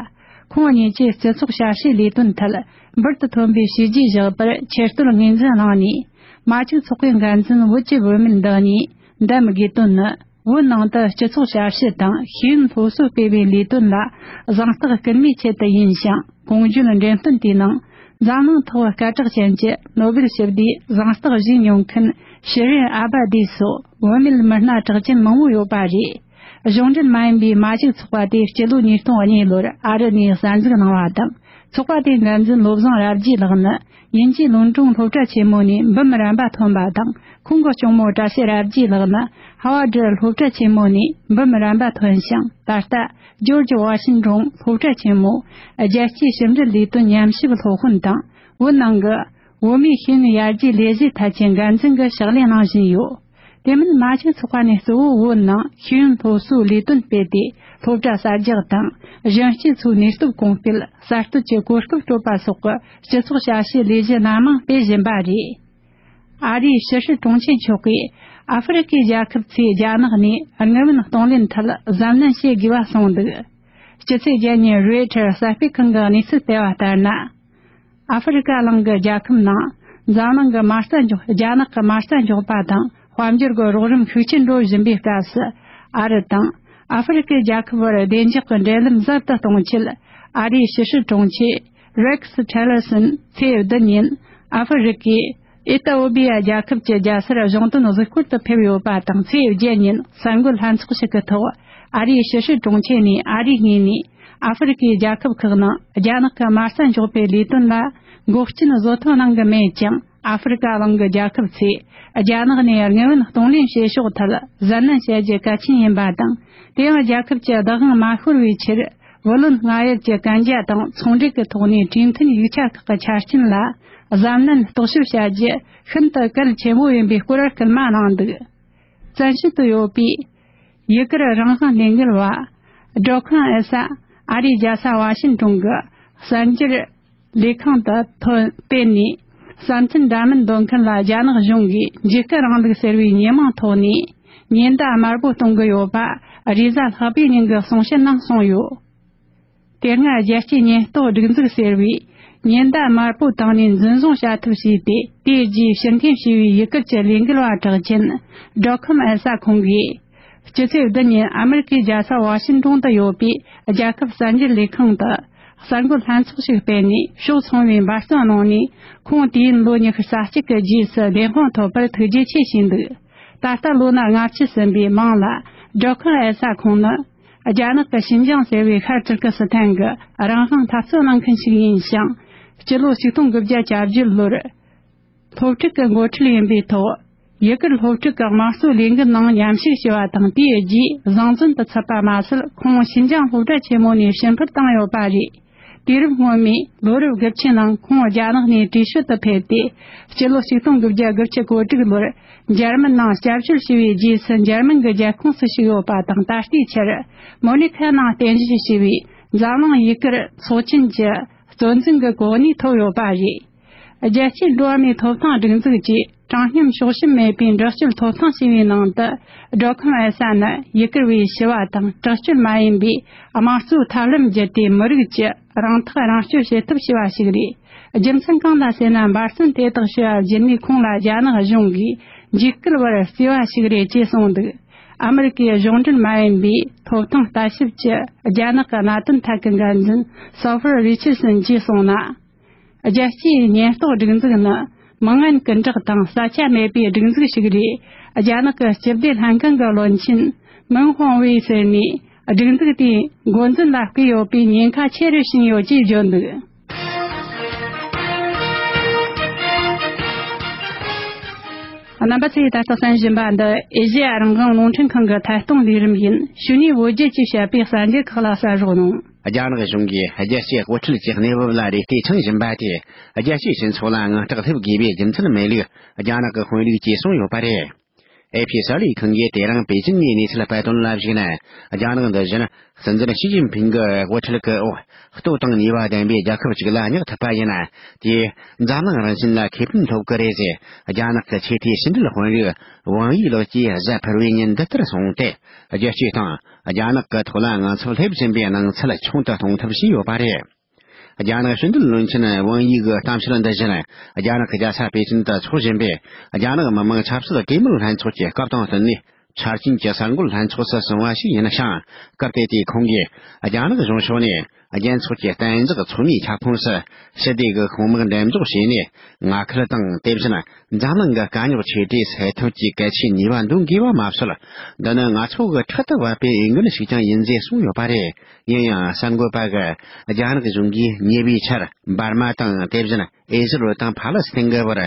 ཁོང་གཉིས་ཀྱིས་སྤྱི་ཚོགས་ཞབས་ཞུའི་ལས་དོན་ཐད་འབུར་དུ་ཐོན་པའི་བྱས་རྗེས་བཞག་པར་ཆེད་བསྟོད་ངོས་འཛིན་གནང་ནས། མ་གཅིག་ཚོགས་པའི་འགན་འཛིན་བོད་ཀྱི་བུད་མེད་འདི་གཉིས་འདེམས་དགོས་དོན་ནི། བོད་ནང་དུ་སྤྱི་ཚོགས་ཞབས་ཞུ་དང་ཤེས་ཡོན་སློབ་གསོ་སྤེལ་བའི་ལས་དོན་ལ་གཟེངས་རྟགས་སྐུལ་མའི་ཆེད་དུ་ཡིན་ཞིང་། གོང་བརྗོད་འགྲེམས་སྟོན་དེའི་ནང་འཛམ་གླིང་ཐོག་སྐད་གྲགས་ཅན་གྱི་ནོ་བེལ་ཞི་བདེའི་གཟེངས་རྟགས་བཞེས་མྱོང་མཁན་ཤི་རིན་ཨ་བ་དི་སོགས་བུད་མེད་མི་སྣ་གྲགས་ཅན་མང་བོ་ཡོད་པ་རེད། གཞུང་འབྲེལ་མ་ཡིན་པའི་མ་གཅིག་ཚོགས་པ་དེ་སྤྱི་ལོ་ཉིས་སྟོང་གཉིས་ལོར་ཨ་རི་ནས་གསར་འཛུགས་གནང་བ་དང་། ཚོགས་པ་དེའི་འགན་འཛིན་བློ་བཟང་རབ་རྒྱས་ལགས་ནི། དབྱིན་ཇིའི་ལོན་ཀྲུང་སློབ་གྲྭ་ཆེན་མོ་ནས་འབུམ་རམས་པ་ཐོན་པ་དང་། ཁོང་གི་གཅུང་མོ་བཀྲ་ཤིས་རབ་རྒྱས་ལགས་ནི་ཧ་ཝ་ཌི་སློབ་གྲྭ་ཆེན་མོ་ནས་འབུམ་རམས་པ་ཐོན་ཞིང་། ད་ལྟ་ཇོར་ཇི་ཝ་ཤིན་ཀྲུང་སློབ་གྲྭ་ཆེན་མོ་རྒྱལ་སྤྱིའི་ཞིབ་འབྲི་ལས་དོན་ཉམས་ཞིབ་སློབ་དཔོན་དང་། བོད་ནང་གི་བོད་མིའི་ཤེས་ཡོན་ཡར་རྒྱས་ལས་གཞི་ཐད་ཀྱི་འགན་འཛིན་གྱི་ཕྱག་ལས་གནང་བཞིན་ཡོད། དེ་མིན་མ་གཅིག་ཚོགས་པ་ནས་གཙོ་བོ་བོད་ནང་ཤེས་ཡོན་སློབ་གསོའི་ལས་དོན་སྤེལ་ཏེ། སློབ་གྲྭ་གསར་རྒྱག་དང་། གཞོན་སྐྱེས་ཚོའི་ནུས་སྟོབས་གོང་སྤེལ། གསར་གཏོད་ཀྱི་གོ་སྐབས་སྤྲོད་པ་སོགས་ཀྱི་སྤྱི་ཚོགས་ཞབས་ཞུའི་ལས་གཞི་སྣ་མང་སྤེལ་བཞིན་པ་རེད། ཨ་རིའི་ཕྱི་སྲིད་དྲུང་ཆེ་མཆོག་གིས་ཨ་ཧྥེ་རི་ཀའི་རྒྱལ་ཁབ་ཚོས་རྒྱ་ནག་ནས་དངུལ་བུན་གཏོང་ལེན་ཐད་གཟབ་ནན་བྱེད་དགོས་པ་གསུངས་འདུག་སྤྱི་ཚེས་བརྒྱད་ཉིན་རོའི་ཊར་གསར་སྤེལ་ཁང་གི་གནས་ཚུལ་སྤེལ་བ་ལྟར་ན། ཨ་ཧྥེ་རི་ཀ་གླིང་གི་རྒྱལ་ཁབ་ནང་འཛམ་གླིང་གི་མ་རྩ་འཇོག་རྒྱ་ནག་གི་མ་རྩ་འཇོག་པ་དང་དཔལ་འབྱོར་གྱི་རོགས་རམ་ཤུགས་ཆེན་འགྲོ་བཞིན་པའི་སྐབས་སུ། ཨ་རི་དང་ཨ་ཧྥེ་རི་ཀའི་རྒྱལ་ཁབ་བར་བདེ་འཇགས་ཀྱི་འབྲེལ་ལམ་ཟབ་ཏུ་གཏོང་ཆེད། ཨ་རིའི་ཕྱི་སྲིད་དྲུང་ཆེ་རེག་སི་ཊེ་ལར་སོན་ཚེས་བདུན་ཉིན་ཨ་ཧྥེ་རི་ཀའི་ཨི་ཏི་ཨོ་པི་ཡ་རྒྱལ་ཁབ་ཀྱི་རྒྱལ་སར་གཞུང་དོན་གཟིགས་སྐོར་དུ་ཕེབས་ཡོད་པ་དང་། ཚེས་བརྒྱད་ཉིན་གསར་འགོད་ལྷན་ཚོགས་ཤིག་གི་ཐོག་ཨ་རིའི་ཕྱི་སྲིད་དྲུང་ཆེ་ནས་ཨ་རིའི་ངོས་ནས། ཨ་ཧྥེ་རི་ཀའི་རྒྱལ་ཁབ་ཁག་ནང་རྒྱ་ནག་གི་མ་རྩ་འཇོག་པའི་ལས་དོན་ལ་ འགོག་རྐྱེན་བཟོ་ཐབས་གནང་གི་མེད་ཀྱང་། ཨ་ཧྥེ་རི་ཀ་གླིང་གི་རྒྱལ་ཁབ་ཚོས་རྒྱ་ནག་ནས་དངུལ་བུན་གཏོང་ལེན་བྱེད་ཕྱོགས་ཐད་གཟབ་ནན་བྱ་རྒྱུ་གལ་ཆེན་ཡིན་པ་དང་། དེ་ཡང་རྒྱལ་ཁབ་ཀྱི་བདག་དབང་མ་ཤོར་བའི་ཕྱིར། བུ་ལོན་སྔ་ཡོད་ཀྱི་གན་རྒྱ་དང་ཚོང་འབྲེལ་གྱི་ཐོག་ནས་གྲོས་མཐུན་ཡིག་ཆ་ཁག་གི་ཆ་རྐྱེན་ལ་གཟབ་ནན་རྟོག་ཞིབ་བྱ་རྒྱུ་ཤིན་ཏུ་གལ་ཆེན་པོ་ཡིན་པའི་སྐོར་སྐུལ་མ་གནང་འདུག། བཙན་བྱོལ་དུ་ཡོད་པའི་ཡུ་གུར་རང་དབང་ལས་འགུལ་བ་སྒྲོལ་ཁང་ཨེ་ས། ཨ་རིའི་རྒྱལ་ས་ཝ་ཤིན་ཀྲུང་གི་གསར་འགྱུར་ལས་ཁང་དུ་ཐོན་སྤེལ་ནས། བསམ་ཚུལ་འདྲ་མིན་འདོན་མཁན་ལ་རྒྱ་ནག་གཞུང་གིས་འཇིགས་སྐུལ་རིང་ལུགས་ཟེར་བའི་ཉེས་མིང་ཐོག་ནས་ཉེན་བརྡ་དམར་པོ་གཏོང་གི་ཡོད་པ། རེས་གཟའ་ལྷག་པའི་ཉིན་གྱི་གསུང་བཤད་ནང་གསུངས་ཡོད། དེ་སྔ་རྒྱལ་སྤྱིའི་ཉེན་རྟོག་སྒྲིག་འཛུགས་ཟེར་བས་ཉེན་བརྡ་དམར་པོ་བཏང་ནས་འཛིན་བཟུང་བྱ་ཐབས་བྱས་ཏེ། དེའི་རྗེས་ཕྱིར་འཐེན་བྱས་པའི་ཡུ་གུར་གྱི་ལས་འགུལ་བ་གྲགས་ཅན་སྒྲོལ་ཁང་ཨེ་ས་ཁོང་གིས། སྤྱི་ཚེས་བདུན་ཉིན་ཨ་མེ་རི་ཀའི་རྒྱལ་ས་ཝ་ཤིན་ཀྲུང་དུ་ཡོད་པའི་རྒྱལ་ཁབ་གསར་འགྱུར་ལས་ཁང་དུ་གསར་འགོད་ལྷན་ཚོགས་ཤིག་སྤེལ་ནས། ཕྱོགས་མཚུངས་པའི་འབད་བརྩོན་གནང་ནས། ཁོང་དུས་ཡུན་ལོ་ཉི་ཤུ་རྩ་གཅིག་གི་རྗེས་སུ་བདེན་དཔང་ཐོབ་པར་ཐུགས་རྗེ་ཆེ་ཞུས་འདུག། ད་ལྟ་ལོ་ན་ལྔ་བཅུ་ཟིན་པའི་མང་ལ་སྒྲོལ་ཁང་ཨེ་ས་ཁོང་ནི། རྒྱ་ནག་གི་ཤིན་ཅང་ཟེར་བའི་ཤར་ཏུར་ཀི་སི་ཐན་གྱི་རང་དབང་འཐབ་རྩོད་གནང་མཁན་ཞིག་ཡིན་ཞིང་། སྤྱི་ལོ་ཆིག་སྟོང་དགུ་བརྒྱ་གྱ་བརྒྱད་ལོར་སློབ་ཕྲུག་གི་འགོ་ཁྲིད་ཡིན་པའི་ཐོག། ཡུ་གུར་སློབ་ཕྲུག་གི་དམངས་གཙོའི་ལས་འགུལ་ནང་མཉམ་ཞུགས་བྱས་པ་དང་། དེའི་རྗེས་བཟང་བཙོན་དུ་ཚུད་པ་མ་ཟད། ཁོང་ཤིན་ཅང་སློབ་གྲྭ་ཆེན་མོ་ནས་ཕྱིར་འཕུར་བཏང་ཡོད་པ་རེད། དུས་རབས་སྔོན་མའི་ལོ་རབས་དགུ་བཅུ་ནང་ཁོང་རྒྱ་ནག་ནས་བྲོས་བྱོལ་དུ་ཕེབས་ཏེ། སྤྱི་ལོ་ཆིག་སྟོང་དགུ་བརྒྱ་དགུ་བཅུ་གོ་དྲུག་ལོར་འཇར་མན་ནང་སྐྱབས་བཅོལ་ཞུ་བའི་རྗེས་སུ་འཇར་མན་གྱི་རྒྱལ་ཁོངས་སུ་ཞུགས་ཡོད་པ་དང་། ད་ལྟའི་ཆར་མོ་ནི་ཁ་ནང་རྟེན་གཞི་བྱས་པའི་འཛམ་གླིང་ཡུ་གུར་ཚོགས་ཆེན་གྱི་གཙོ་འཛིན་གྱི་གོ་གནས་ཐོབ་ཡོད་པ་རེད། རྒྱལ་སྤྱིའི་འགྲོ་བ་མིའི་ཐོབ་ཐང་སྒྲིག་འཛུགས་ཀྱིས་དྲང་སྙོམས་ཕྱོགས་ཞེན་མེད་པའི་འདྲི་གཅོད་ཐོབ་ཐང་ཞེས་པའི་ནང་དུ། སྒྲོལ་ཁང་ཨེ་ས་ནི་ཡུ་གུར་བའི་ཞི་བ་དང་། དྲག་སྤྱོད་མ་ཡིན་པའི་དམངས་གཙོའི་ཐབས་ལམ་བརྒྱུད་དེ་མི་རིགས་ཀྱི་རང་ཐག་རང་གཅོད་བྱེད་ཐབས་བྱས་པ་ཞིག་རེད། རྒྱུ་མཚན་གང་ལ་ཟེར་ན། འབད་བརྩོན་དེ་དག་བྱས་པ་བརྒྱུད་ནས་ཁོང་ལ་རྒྱ་ནག་གཞུང་གིས་འཇིགས་སྐུལ་བར་བརྩིས་པ་ཞིག་རེད་ཅེས་གསུངས་འདུག། ཨ་མེ་རི་ཀའི་གཞུང་འབྲེལ་མ་ཡིན་པའི་ཐོབ་ཐང་ལྟ་ཞིབ་ཀྱི་རྒྱ་ནག་གི་གནད་དོན་ཐད་ཀྱི་འགན་འཛིན་སོ་ཕར་རི་ཆར་སན་གྱིས་གསུངས་ན། རྒྱལ་སྤྱིའི་ཉེན་རྟོག་སྒྲིག་འཛུགས་ནི་མི་ངན་སྐུ་དྲག་དང་། ས་ཆ་མེད་པའི་སྒྲིག་འཛུགས་ཤིག་རེད། རྒྱ་ནག་གི་སྤྱི་བདེ་ལྷན་ཁང་གི་བློན་ཆེན་མིན་ཧོང་ཝེ་ཟེར་ནས། སྒྲིག་འཛུགས་དེའི་འགོ་འཛིན་ལ་བསྐོས་ཡོད་པའི་ཉེན་ཁ་ཆེ་རུ་ཕྱིན་ཡོད་ཅེས་བརྗོད་འདུག། རྣམ་པ་ཚོས་ད་ལྟ་གསན་བཞིན་པ་འདི་ཨེ་ཤེ་ཡ་རང་དབང་རླུང་འཕྲིན་ཁང་གི་ཐད་གཏོང་ལས་རིམ་ཡིན། ཕྱི་ནས་བོད་བརྒྱུད་ཅེས་བཤད་པའི་གསར་འགྱུར་ཁག་ལ་གསན་རོགས་གནང་། རྒྱ་ནག་གཞུང་གིས་རྒྱལ་སྤྱིའི་དབུ་ཁྲིད་ཀྱི་གནས་བབ་ལ་རེ་ལྟོས་འཆང་བཞིན་པ་དེས། རྒྱལ་སྤྱིའི་སྤྱི་ཚོགས་ལ་དངངས་སྐྲག་སླེབས་དགོས་པའི་རྒྱུ་མཚན་མེད་ལུགས་རྒྱ་ནག་གི་དཔོན་རིགས་ཀྱིས་གསུངས་ཡོད་པ་རེད། ཨེ་ཕི་གསར་ལས་ཁང་གིས་དེ་རིང་པེ་ཅིན་ནས་གནས་ཚུལ་སྤེལ་དོན་ལ་གཞིགས་ན། རྒྱ་ནག་འདི་བཞིན་སྲིད་འཛིན་ཞི་ཅིན་ཕིང་གི་དབུ་ཁྲིད་ཀྱི་འོག་སྟོབས་དང་ནུས་པ་ལྡན་པའི་རྒྱལ་ཁབ་ཅིག་ལ་བསྙེག་ཐུབ་པ་ཡིན་ན། དེས་འཛམ་གླིང་རང་བཞིན་ལ་ཁེ་ཕན་ཐོབ་ཀྱི་རེད་ཟེར། རྒྱ་ནག་གི་ཆེས་མཐོའི་ཕྱི་འབྲེལ་དཔོན་རིགས་ཝང་ཡི་ལགས་ཀྱིས་གཟའ་ཕུར་བུའི་ཉིན་འདི་ལྟར་གསུངས་ཏེ། རྒྱལ་སྤྱིའི་སྟེང་རྒྱ་ནག་གི་ཐོག་ལ་ངང་ཚུལ་སླེབས་བཞིན་པའི་སྣང་ཚུལ་ཆུང་དུ་གཏོང་ཐབས་བྱས་ཡོད་པ་རེད། རྒྱ་ནག་ཕྱི་འབྲེལ་བློན་ཆེན་ཝང་ཡི་གི་གཏམ་བཤད་འདི་བཞིན། རྒྱ་ནག་གི་རྒྱལ་ས་པེ་ཅིན་དུ་འཚོགས་བཞིན་པའི་རྒྱ་ནག་མི་དམངས་ཆབ་སྲིད་གྲོས་མོལ་ལྷན་ཚོགས་ཀྱི་སྐབས་དང་བསྟུན་ནས། འཆར་ཅན་གྱི་གསར་འགོད་ལྷན་ཚོགས་སུ་སོང་བ་ཞིག་ཡིན་ཞིང་། སྐབས་དེ་དུས་ཁོང་གིས་རྒྱ་ནག་གཞུང་ཕྱོགས་ནས་རྒྱལ་ཚོགས་ཀྱི་གཏན་འཇགས་ཚོགས་མིའི་ཁྱབ་ཁོངས་སུ་ཞི་བདེ་གི་དཔུང་དམག་འགྲེམས་འཇོག་བྱས་ནས། ང་ཁུལ་དང་། དེ་བཞིན་འཛམ་གླིང་གི་དཀའ་རྙོག་ཆེ་གྲས་སེལ་ཐབས་ཀྱི་གལ་ཆེའི་ནུས་པ་འདོན་དགོས་པ་མ་ཟད། འདི་ནི་ང་ཚོ་གི་ཕྲག་ཏུ་བབས་པའི་འོས་འགན་ཞིག་ཀྱང་ཡིན་ཞེས་གསུངས་ཡོད་པ་རེད། ཡིན་ཡང་གསར་འགོད་པ་གིས་རྒྱ་ནག་གཞུང་གིས་ཉེ་བའི་ཆར་འབར་མ་དང་། དེ་བཞིན་ཨི་ཟི་རལ་དང་ཕ་ལེ་སི་ཐན་གྱི་བར་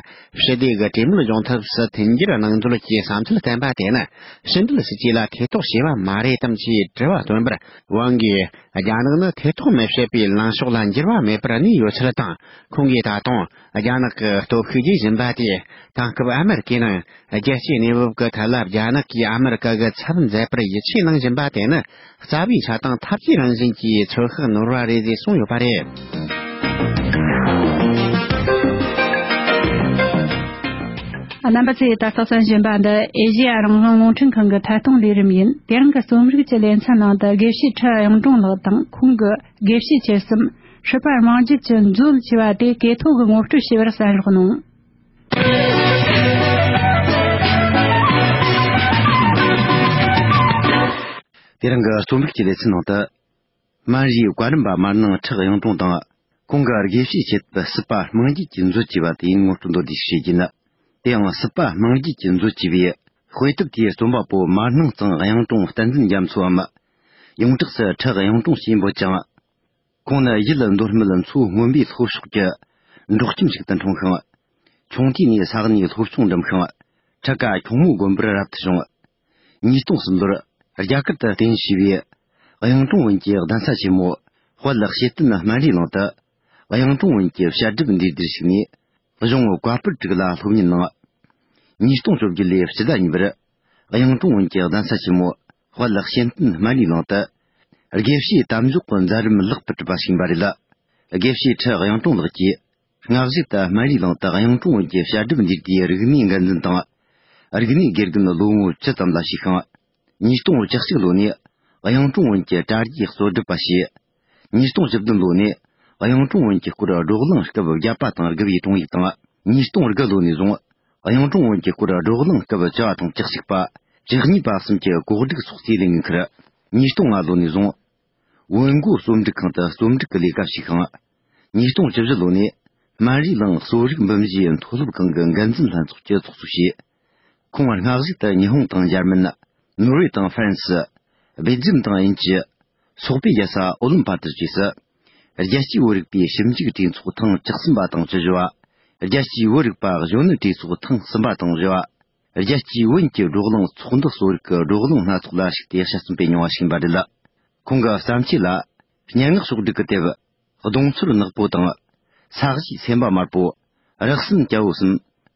ཞི་བདེ་གི་གྲོས་མོལ་ཡོང་ཐབས་སུ་མཐུན་འགྱུར་གནང་འདོད་ཀྱི་བསམ་ཚུལ་བསྟན་པ་དེ་ནི་ཕྱི་འབྲེལ་སྲིད་ཇུས་ལ་ཐེ་གཏོགས་བྱས་པ་མ་རེད་དམ་ཅེས་དྲི་བ་བཏོན་པར། ཝང་གིས་རྒྱ་ནག་ནི་ཐེ་གཏོགས་མི་བྱེད་པའི་ལངས་ཕྱོགས་ལ་འགྱུར་བ་མེད་པར་གནས་ཡོད་ཚུལ་དང་། ཁོང་གིས་ད་དུང་རྒྱ་ནག་གི་སྟོབས་ཤུགས་རྒྱས་བཞིན་པ་དེས་དེང་སྐབས་ཨ་མེ་རི་ཀའི་ནང་རྒྱལ་སྤྱིའི་གནས་བབ་ཀྱི་ཐད་ལ་རྒྱ་ནག་གིས་ཨ་མེ་རི་ཀ་གི་ཚབ་མཛད་པར་ཡིད་ཆེས་གནང་བཞིན་པ་དེ་ནི། རྩ་བའི་ཆ་དང་འཐབ་ཇུས་རང་བཞིན་གྱི་ཚོད་དཔག་ནོར་བ་རེད་ཅེས་གསུངས་ཡོད་པ་རེད། རྣམ་པ་ཚོས་ད་ལྟ་གསན་བཞིན་པ་འདི་ཨེ་ཤེ་ཡ་རང་དབང་རླུང་འཕྲིན་ཁང་གི་ཐད་གཏོང་ལས་རིམ་ཡིན། དེ་རིང་གི་རྩོམ་རིག་གི་ལེ་ཚན་ནང་དུ་དགེ་བཤེས་ཁྲི་གཡུང་དྲུང་ལགས་དང་ཁོང་གི་དགེ་བཤེས་ཁྱེད་གསུམ་སྲིད་པ་དམངས་བརྒྱུད་ཀྱི་མཛོད་ཅེས་པ་དེ་གོ་ཐོས་ཀྱིས་ངོ་སྤྲོད་བྱས་པར་གསན་རོགས་གནང་། དེ་རིང་གི་རྩོམ་རིག་གི་ལེ་ཚན་ནང་དུ། སྨན་རིའི་བཀའ་རམས་པ་མར་ནང་ཁྲི་གཡུང་དྲུང་དང་། ཁོང་གི་དགེ་བཤེས་ཆེད་དུ་སྲིད་པ་དམངས་བརྒྱུད་ཀྱི་མཛོད་ཅེས་པ་དེ་ངོ་སྤྲོད་མདོར་བསྡུས་ཤིག་བྱེད་ཀྱིན། དེ་ཡང་སྲིད་པ་དམངས་བརྒྱུད་ཀྱི་མཛོད་ཅེས་པའི་དཔེ་དེབ་དེའི་རྩོམ་པ་པོ་མར་ནང་གཙང་གཡུང་དྲུང་བསྟན་འཛིན་རྒྱ་མཚོའམ། ཡོངས་གྲགས་སུ་ཁྲི་གཡུང་དྲུང་ཞེས་འབོད་ཅིང་། ཁོང་ནི་ཡུལ་མདོ་སྨད་མཚོ་སྔོན་པོའི་ལྷོ་ཕྱོགས་ཀྱི་ འབྲོག་ཁྱིམ་ཞིག་ཏུ་འཁྲུངས་ཤིང་། ཆུང་དུས་ནས་ས་གནས་སློབ་ཆུང་འགྲིམས་ཤིང་། ཁྲི་ཀ་ཁྱུང་མོ་དགོན་པར་རབ་ཏུ་བྱུང་། ཉིས་སྟོང་གསུམ་ལོར་རྒྱ་གར་དུ་གཏན་བཞེས་པའི་གཡུང་དྲུང་བོན་གྱི་གདན་ས་ཆེན་མོ་དཔལ་གཤེན་བསྟན་སྨན་རིའི་གླིང་དུ་གཡུང་དྲུང་བོན་གྱི་བཤད་སྒྲུབ་འདུས་སྡེར་ཞུགས་ནས། གཞུང་བཀའ་པོད་དྲུག་ལ་སློབ་གཉེར་གནང་། ཉིས་སྟོང་བཅོ་བརྒྱད་ལོའི་སྤྱི་ཟླ་གཉིས་པར་གཡུང་དྲུང་བོན་གྱི་གདན་ས་ཆེན་མོ་དཔལ་གཤེན་བསྟན་སྨན་རིའི་གླིང་དུ་དགེ་བཤེས་དམ་འཇོག་གི་མཛད་རིམ་ལེགས་པར་གྲུབ་པ་ཞིག་ཡིན་པ་རེད། དགེ་བཤེས་ཁྲི་གཡུང་དྲུང་ལགས་ཀྱིས་སྔ་གཞུག་ཏུ་སྨན་རིའི་གླིང་དུ་གཡུང་དྲུང་བོན་གྱི་བཤད་སྒྲུབ་འདུས་སྡེའི་རིག་གནས་འགན་འཛིན་དང་། རིག་གནས་དགེ་རྒན་ལོ་ངོ་བཅུ་ཙམ་ལ་ཞུགས་ཤིང་། ཉིས་སྟོང་བཅུ་གཅིག་ལོ་ནས་གཡུང་དྲུང་བོན་གྱི་དྲ་རྒྱའི་གཙོ་སྒྲུབ་པ་བྱས། ཉིས་སྟོང་བཅུ་བདུན་ལོ་ནས་གཡུང་དྲུང་བོན་གྱི་སྐོར་བགྲོ་གླེང་སྐབས་བརྒྱད་པ་དང་དགུ་པའི་དྲུང་ཡིག་དང་། ཉིས་སྟོང་དགུ་ལོ་ནས་བཟུང་གཡུང་དྲུང་བོན་གྱི་སྐོར་བགྲོ་གླེང་སྐབས་བཅུ་བ་དང་བཅུ་གཅིག་པ། བཅུ་གཉིས་པ་གསུམ་གྱི་གོ་སྒྲིག་སོགས་རྩིས་ལེན་འཁུར། ཉིས་སྟོང་ལྔ་ལོ་ནས་བཟུང་བོན་སྒོ་རྩོམ་སྒྲིག་ཁང་དུ་རྩོམ་སྒྲིག་གི་ལས་ཀ་བྱས་ཤིང་། ཉིས་སྟོང་བཅུ་བཞི་ལོ་ནས་སྨན་རིའི་གླིང་གསོ་རིག་འབུམ་བཞིའི་མཐོ་སློབ་ཁང་གི་འགན་འཛིན་ལྷན་ཚོགས་ཀྱི་ཚོགས་གཙོ་བྱས། ཁོང་སྔ་གཞུག་ཏུ་ཉི་ཧོང་དང་འཇར་མན། ནོར་ཝེ་དང་ཧྥ་རན་སི། སྦེལ་ཇམ་དང་དབྱིན་ཇི། སོག་པོའི་རྒྱལ་ས་ཨོ་ལིམ་ཕ་དུ་བཅས་སུ། རྒྱལ་སྤྱིའི་བོད་རིག་པའི་ཞིབ་འཇུག་གྲོས་ཚོགས་ཐེངས་བཅུ་གསུམ་པ་དང་བཅུ་བཞི་བ། རྒྱལ་སྤྱིའི་བོད་རིག་པ་གཞོན་ནུ་གྲོས་ཚོགས་ཐེངས་གསུམ་པ་དང་བཞི་བ། རྒྱལ་སྤྱིའི་བོན་གྱི་བགྲོ་གླེང་ཚོགས་འདུ་གསོ་རིག་གི་བགྲོ་གླེང་སྣ་ཚོགས་ལ་ཞུགས་ཏེ་དཔྱད་རྩོམ་སྤེལ་མྱོང་བ་ཞིག་ཡིན་པ་རེད། ཁོང་གི་བརྩམས་ཆོས་ལ། སྙན་ངག་ཕྱོགས་བསྒྲིགས་ཀྱི་དེབ། གདོང་ཚོར་ནག་པོ་དང་། ས་གཞིའི་སེམས་པ་དམར་པོ། རགས་ཟིན་སྐྱ་བོ་གསུམ།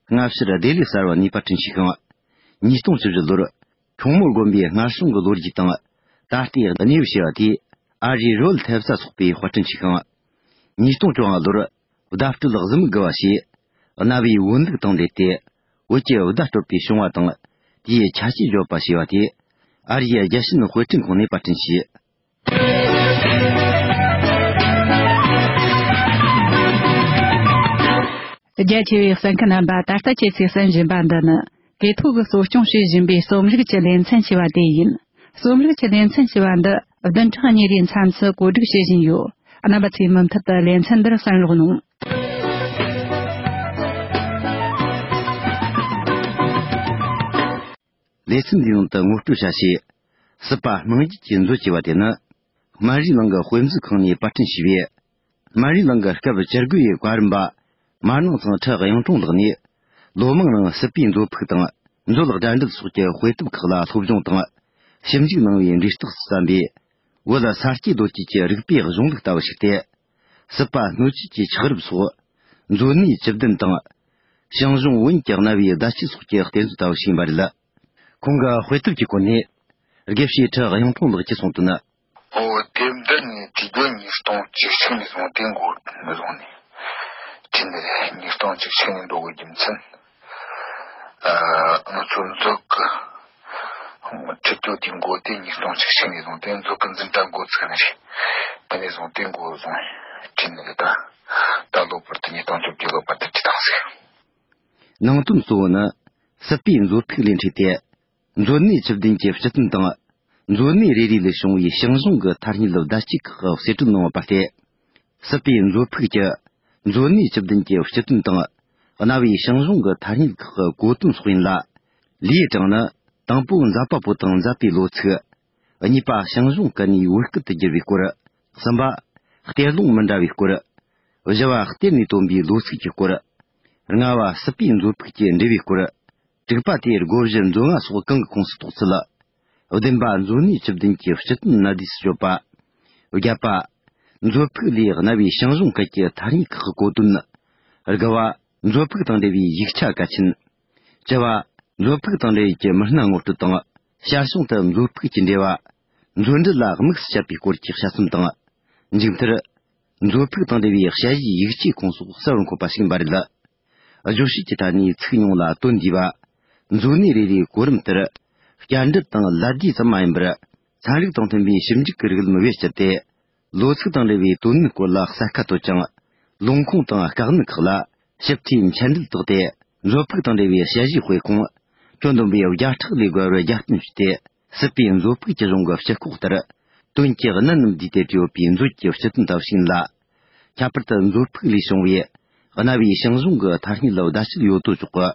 སྔ་ཕྱིར་བདེ་ལེགས་གསར་བ་གཉིས་པ་འཁྲུན་ཞུས་ཤིང་། ཉིས་སྟོང་བཅུ་བཞི་ལོར། ཁྱུང་མོ་དགོན་པའི་སྔར་བྱུང་གི་ལོ་རྒྱུས་དང་། ད་ལྟའི་གནས་བབ་ཞེས་པ་དེས། ཨ་རིའི་རོལ་ཐེབས་རྩ་ཚོགས་པའི་དཔར་སྐྲུན་བྱས་ཤིང་། ཉིས་སྟོང་བཅོ་ལྔ་ལོར། བརྡ་སྤྲོད་གཟི་མིག་དགུ་བ་ཞེས། གནའ་བོའི་བོན་ལུགས་དང་འབྲེལ་ཏེ། བོད་ཀྱི་བརྡ་སྤྲོད་པའི་བྱུང་བ་དང་། དེའི་ཁྱད་ཆོས་བརྗོད་པ་ཞེས་པ་དེ། ཨ་རིའི་རྒྱལ་ཕྱིན་དཔེ་སྐྲུན་ཁང་ནས་པར་སྐྲུན་བྱས། རྒྱ་ཆེ་བའི་གསན་མཁན་རྣམ་པ། ད་ལྟ་ཁྱེད་ཚོས་གསན་བཞིན་པ་འདི་ནི། གེ་ཐོ་གིས་གཙོ་སྐྱོང་བྱེད་བཞིན་པའི་རྩོམ་རིག་གི་ལེ་ཚན་ཞེས་པ་དེ་ཡིན། རྩོམ་རིག་གི་ལེ་ཚན་ཞེས་པ་འདི་བདུན་ཕྲག་གཉིས་རེའི་མཚམས་སུ་གོ་སྒྲིག་བྱེད་བཞིན་ཡོད། རྣམ་པ་ཚོས་མུ་མཐུད་དུ་ལེ་ཚན་འདིར་གསན་རོགས་གནང་། ལེ་ཚན་འདིའི་ནང་དུ་ངོ་སྤྲོད་བྱ་ཆེད། སྲིད་པ་སྣང་བརྒྱུད་ཀྱི་མཛོད་ཅེས་པ་དེ་ནི། སྨན་རིའི་གླིང་གི་དཔེ་མཛོད་ཁང་ནས་པར་སྐྲུན་བྱས་པའི། སྨན་རིའི་གླིང་གི་སྐབས་བཅུ་དགུ་ཡི་བཀའ་རམས་པ། མར་ནང་ཚང་ཁྲི་གཡུང་དྲུང་ལགས་ནས། ལོ་མང་རིང་སྲིད་པའི་མཛོད་ཕུགས་དང་། མཛོད་དགྲ་འདུལ་སོགས་ཀྱི་དཔེ་དེབ་ཁག་ལ་སློབ་སྦྱོང་དང་། ཞིབ་འཇུག་གནང་བའི་འབྲས་རྟགས་སུ་བརྩམས་པའི། བོད་ས་སྐྱེས་རྡོ་སྐྱེས་ཀྱི་རིག་པའི་གཞུང་ལུགས་ལྟ་བུ་ཞིག་སྟེ། སྲིད་པ་སྣོད་བཅུད་ཀྱི་ཆགས་རིམ་སོགས། མཛོད་ནུས་བཅུ་བདུན་དང་། ཞང་ཞུང་བོན་གྱི་རྣ་བའི་བརྡ་ཆད་སོགས་ཀྱི་གཏེར་མཛོད་ལྟ་བུ་ཞིག་ཡིན་པ་རེད། ཁོང་གི་དཔེ་དེབ་ཀྱི་སྐོར་ནས། དགེ་བཤེས་ཁྲི་གཡུང་དྲུང་ལགས་ཀྱིས་གསུངས་དོན། ཨོ། དེབ་འདི་ནི་དུས་རྒྱུན་ཉིས་སྟོང་བཅུ་གཅིག་ནས་བཟུང་སྟེ་འགོ་བཟུང་ནས་བྲིས་ནི་རེད། ཉིས་སྟོང་བཅུ་གཅིག་ནས་འགྲོ་དགོས་རྒྱུ་མཚན། ཨ། ང་ཚོ་མཛོད་ཀྱི་ཁྲིད་སྟོན་དེ་འགོ་དེ་ཉིས་སྟོང་བཅུ་གཅིག་ནས་བཟུང་སྟེ་མཛོད་ཀྱི་འཛིན་གྲྭ་འགོ་ཚུགས་ནི་རེད། དེ་ནས་བཟུང་སྟེ་འགོ་བཟུང་བྲིས་ནི་རེད། ད་ད་ལོ་བར་དུ་ཉིས་སྟོང་བཅོ་བརྒྱད་ལོ་བར་དུ་བྲིས་བཏང་ཟིག། ནང་དོན་གཙོ་བོ་ནི། སྲིད་པའི་མཛོད་ཕུགས་ལས་འཕྲོས་ཏེ། མཛོད་གནས་བཅུ་བདུན་གྱི་སྤྱི་དོན་དང་། མཛོད་གནས་རེ་རེ་ལས་བྱུང་བའི་ཞང་ཞུང་གི་ཐ་སྙད་བརྡ་ཆད་ཁག་གི་གསེད་བཀྲོལ་གནང་བ་སྟེ། སྲིད་པའི་མཛོད་ཕུགས་ཀྱི་མཛོད་གནས་བཅུ་བདུན་གྱི་སྤྱི་དོན་དང་། གནའ་བོའི་ཞང་ཞུང་གི་ཐ་སྙད་ཁག་གི་གོ་དོན་སོགས་ཡིན་ལ། ལེའུ་གྲངས་ནི། དང་པོ་མཛད་པ་པོ་དང་མཛད་པའི་ལོ་ཚིགས། གཉིས་པ་ཞང་ཞུང་བཀའ་ནས་བོད་སྐད་དུ་བསྒྱུར་བའི་སྐོར། གསུམ་པ། གཏེར་ལུང་མི་འདྲ་བའི་སྐོར། བཞི་བ། གཏེར་ནས་བཏོན་པའི་ལོ་ཚིགས་ཀྱི་སྐོར། ལྔ་བ། སྲིད་པའི་མཛོད་ཕུགས་ཀྱི་འབྲེལ་བའི་སྐོར། དྲུག་པ་དེ་སྒོ་བཞི་མཛོད་ལྔ་སོགས་གང་གི་ཁོངས་སུ་གཏོགས་ཚུལ། བདུན་པ། མཛོད་གནས་བཅུ་བདུན་གྱི་སྤྱི་དོན་གནད་བསྡུས་སུ་བརྗོད་པ། བརྒྱད་པ། མཛོད་ཕུགས་ལས་གནའ་བོའི་ཞང་ཞུང་སྐད་ཀྱི་ཐ་སྙད་ཁག་གི་གོ་དོན། དགུ་བ། མཛོད་ཕུགས་དང་འབྲེལ་བའི་ཡིག་ཆ་གལ་ཆེན། བཅུ་བ། མཛོད་ཕུགས་དང་འབྲེལ་ཡོད་ཀྱི་མི་སྣ་ངོ་སྤྲོད་དང་། ཞར་བྱུང་དུ་མཛོད་ཕུགས་ཀྱི་འབྲེལ་བ། མཛོད་འབྲེལ་ལ་དམིགས་སུ་བཅད་པའི་སྐོར་གྱི་དཔྱད་རྩོམ་དང་། མཇུག་མཐར། མཛོད་ཕུགས་དང་འབྲེལ་བའི་དཔྱད་གཞིའི་ཡིག་ཆའི་ཁོངས་སུ་གསལ་བར་འཁོད་པ་ཞིག་ཡིན་པ་རེད། རྗོད་བྱེད་ཀྱི་ཐད་ནས་ཚིག་ཉུང་ལ་དོན་འདུས་པ། མཛོད་གནས་རེ་རེའི་གོ་རིམ་ལྟར། བསྐྱར་འགྲེལ་དང་ལད་ཟློས་ཙམ་མ་ཡིན་པར། ཚན་རིག་དང་མཐུན་པའི་ཞིབ་འཇུག་གི་རིགས་ལམ་བེད་སྤྱད་དེ། ལོ་ཚིགས་དང་འབྲེལ་བའི་དོན་སྣོད་སྐོར་ལ་གསལ་ཁ་དོད་ཅིང་། ལུང་ཁུངས་དང་དཀའ་གནད་ཁག་ལ་ཞིབ་ཕྲའི་མཆན་འགྲེལ་བཏགས་ཏེ། མཛོད་ཕུགས་དང་འབྲེལ་བའི་དཔྱད་གཞིའི་དཔེ་ཁུངས། ཁྱོན་བསྡོམས་པའི་བརྒྱ་ཕྲག་ལས་བརྒལ་བར་རྒྱབ་རྟེན་ཞུས་ཏེ། སྲིད་པའི་མཛོད་ཕུགས་ཀྱི་གཞུང་གི་སྤྱི་ཁོག་ལྟར། དོན་གྱི་གནད་རྣམས་བསྡུས་ཏེ་བྲིས་ཡོད་པའི་མཛོད་ཀྱི་སྤྱི་དོན་ལྟ་བུ་ཞིག་ཡིན་ལ། ཁྱད་པར་དུ་མཛོད་ཕུགས་ལས་བྱུང་བའི་གནའ་བོའི་ཞང་ཞུང་གི་ཐ་སྙད་ལ་བརྡ་ཆད་ཡོད་དོ་ཅོག་གི་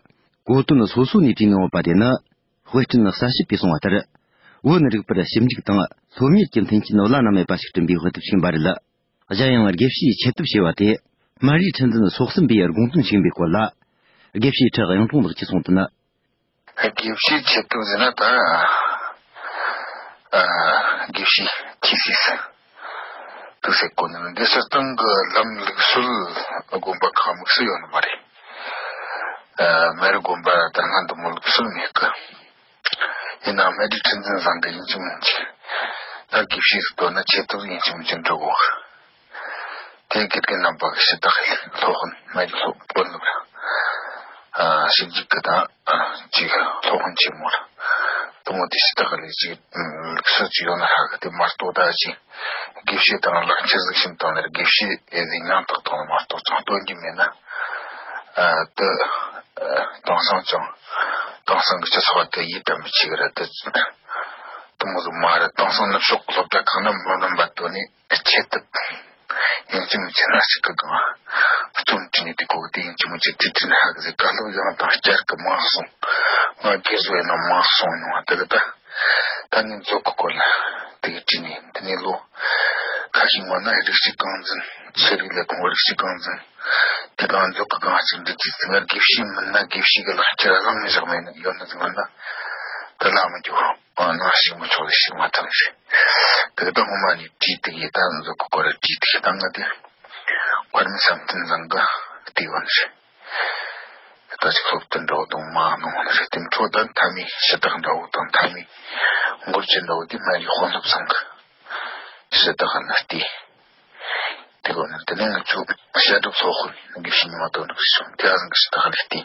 གོ་དོན་སོ་སོ་ནས་བྲིས་གནང་ཡོད་པ་དེ་ནི། དཔེ་སྐྲུན་གསལ་བྱེད་པས་གསུངས་པ་ལྟར། བོད་རིག་པར་ཞིབ་འཇུག་དང་སློབ་གཉེར་གྱི་མཐུན་རྐྱེན་བླ་ན་མེད་པ་ཞིག་བསྐྲུན་པའི་དཔེ་དེབ་ཞིག་ཡིན་པ་རེད། གཞན་ཡང་དགེ་བཤེས་ཆེད་དེབ་ཞེས་པ་དེ། སྨན་རིའི་ཁྲི་འཛིན་སོག་གསུམ་པའི་དགོངས་དོན་ཞིག་ཡིན་པའི་སྐོར་ལ། དགེ་བཤེས་ཁྲི་གཡུང་དྲུང་ལགས་ཀྱིས་གསུངས་དོན། དགེ་བཤེས་ཆེད་དུ་ཟེར་ན་ད། ཨ། དགེ་བཤེས་ཆོས་སྲིད་ཟེར། དུ་ཟེར་གོ་ནི་འདི་སྤྱིར་བཏང་གི་ལམ་ལུགས་སྲོལ་དགོན་པ་ཁག་དམིགས་སུ་ཡོད་ནི་མ་རེད། ཨ། སྨན་རི་དགོན་པ་ད་སྔ་འདི་མོ་ལུགས་སྲོལ་མེད་གི། ཡིན་ནའང་སྨན་རིའི་ཁྲི་འཛིན་བཟང་གི་ཡིན་གཅིག་མིན་གཅིག་ད་དགེ་བཤེས་སུ་གཏོད་ན་ཆེད་དུ་ཡིན་གཅིག་མིན་གཅིག་འགྲོ་དགོས། དེ་དགེ་རྒན་རྣམ་པ་གི་ཞུ་དག་ལས་སློབ་དཔོན་སྨན་རིའི་སློབ་དཔོན་ལ། ཨ། ཞིབ་འཇུག་གི་དང་། ཅིག་སློབ་དཔོན་ཆེན་མོ་ལ། དུ་མོ་དེ་ཞུ་དག་ལས་ཅིག་ལུགས་སྲོལ་ཅིག་ཡོད་ན་ཧ་གི་དེ་མ་གཏོགས་ད་ཅིག་དགེ་བཤེས་དང་ལག་ཁྱེར་ཟིག་ཞིམ་བཏང་ནས་དགེ་བཤེས་ཨེ་ཟིག་མྱང་བཏགས་བཏང་ནས་མ་གཏོགས་ཅང་སྟོན་རྒྱུ་མེད་ན། ཨ། དུ། ཨ། དེང་སང་ཅང་། དེང་སང་གི་སྤྱི་ཚོགས་དེ་ཡིད་དམ་པའི་ཆེ་གི་ར་དེ། དུ་མོ་ཟིག་མ་ར་དེང་སང་ནུབ་ཕྱོགས་སློབ་གྲྭ་ཁག་ན་མི་རྣམ་པ་དོ་ནི་ཆེད་དུ། ཡིན་གཅིག་མིན་གཅིག་ན་ཞིག་གི་གང་། རྩོམ་བྲིས་ནས་དེ་གོ་གི་དེ་ཡིན་གཅིག་མིན་གཅིག་བྲིས་བྲིས་ན་ཧ་གི་ཟེར་བཀའ་སློབ་ཡང་དང་བསྐྱར་གི་མང་སོང་། ང་དགེ་བཟོ་ཡིན་ན་མང་སོང་མྱོང་བ་དེ་གི་ད། ད་ནི་མཛོད་གི་སྐོར་ལ་དེ་གི་བྲིས་ནས་དེ་ནས་ལོ་ཁ་ཤས་སྔོན་ན་རིགས་གཅིག་རྐང་འཛིན། ཆོས་རིག་ལས་ཁུངས་རིགས་གཅིག་རྐང་འཛིན། དེ་དང་མཛོད་གི་རྐང་གཅིག་འབྲི་རྒྱུ་ཟེར་ན་དགེ་བཤེས་མིན་ན་དགེ་བཤེས་གི་ལག་ཁྱེར་བླངས་ནས་བཞག་མེད་ཡོད་ན་ཟེར་ན། དེ་ལ་མི་འགྱུར། ཨ། ནང་ཞིག་མི་ཆོག་ལ་ཞིག་མ་ཐུབ་ཞིག་དེ་གི་ད་སྔོན་མ་ནས་བྲིས་དེ་གི་ད་མཛོད་གི་སྐོར་ལ་བྲིས་དེ་གི་ད་ང་དེ། དཔར་མི་བསམ་གཏན་བཟང་གི་བལྟས་བ་ནི་རེད། ད་ཅིག་སློབ་སྟོན་འདྲ་བོ་དང་མ་གནང་བ་ནི་རེད། དེ་འཕྲོ་ད་མཐའ་མའི་ཞུ་དག་འདྲ་བོ་དང་མཐའ་མའི་འགོ་ཁྲིད་འདྲ་བོ་དེ་སྨན་རིའི་དཔོན་སློབ་ཚང་གི་ཞུ་དག་ནི་བལྟས། དེ་གོ་ནི་དེ་ནས་ང་ཚོ་བཤད་སྒྲུབ་སློབ་དཔོན་དགེ་བཤེས་ཉི་མ་དོན་གྲུབ་ཞུ་དེ་ཨ་ཟང་གི་ཞུ་དག་ལས་བལྟས།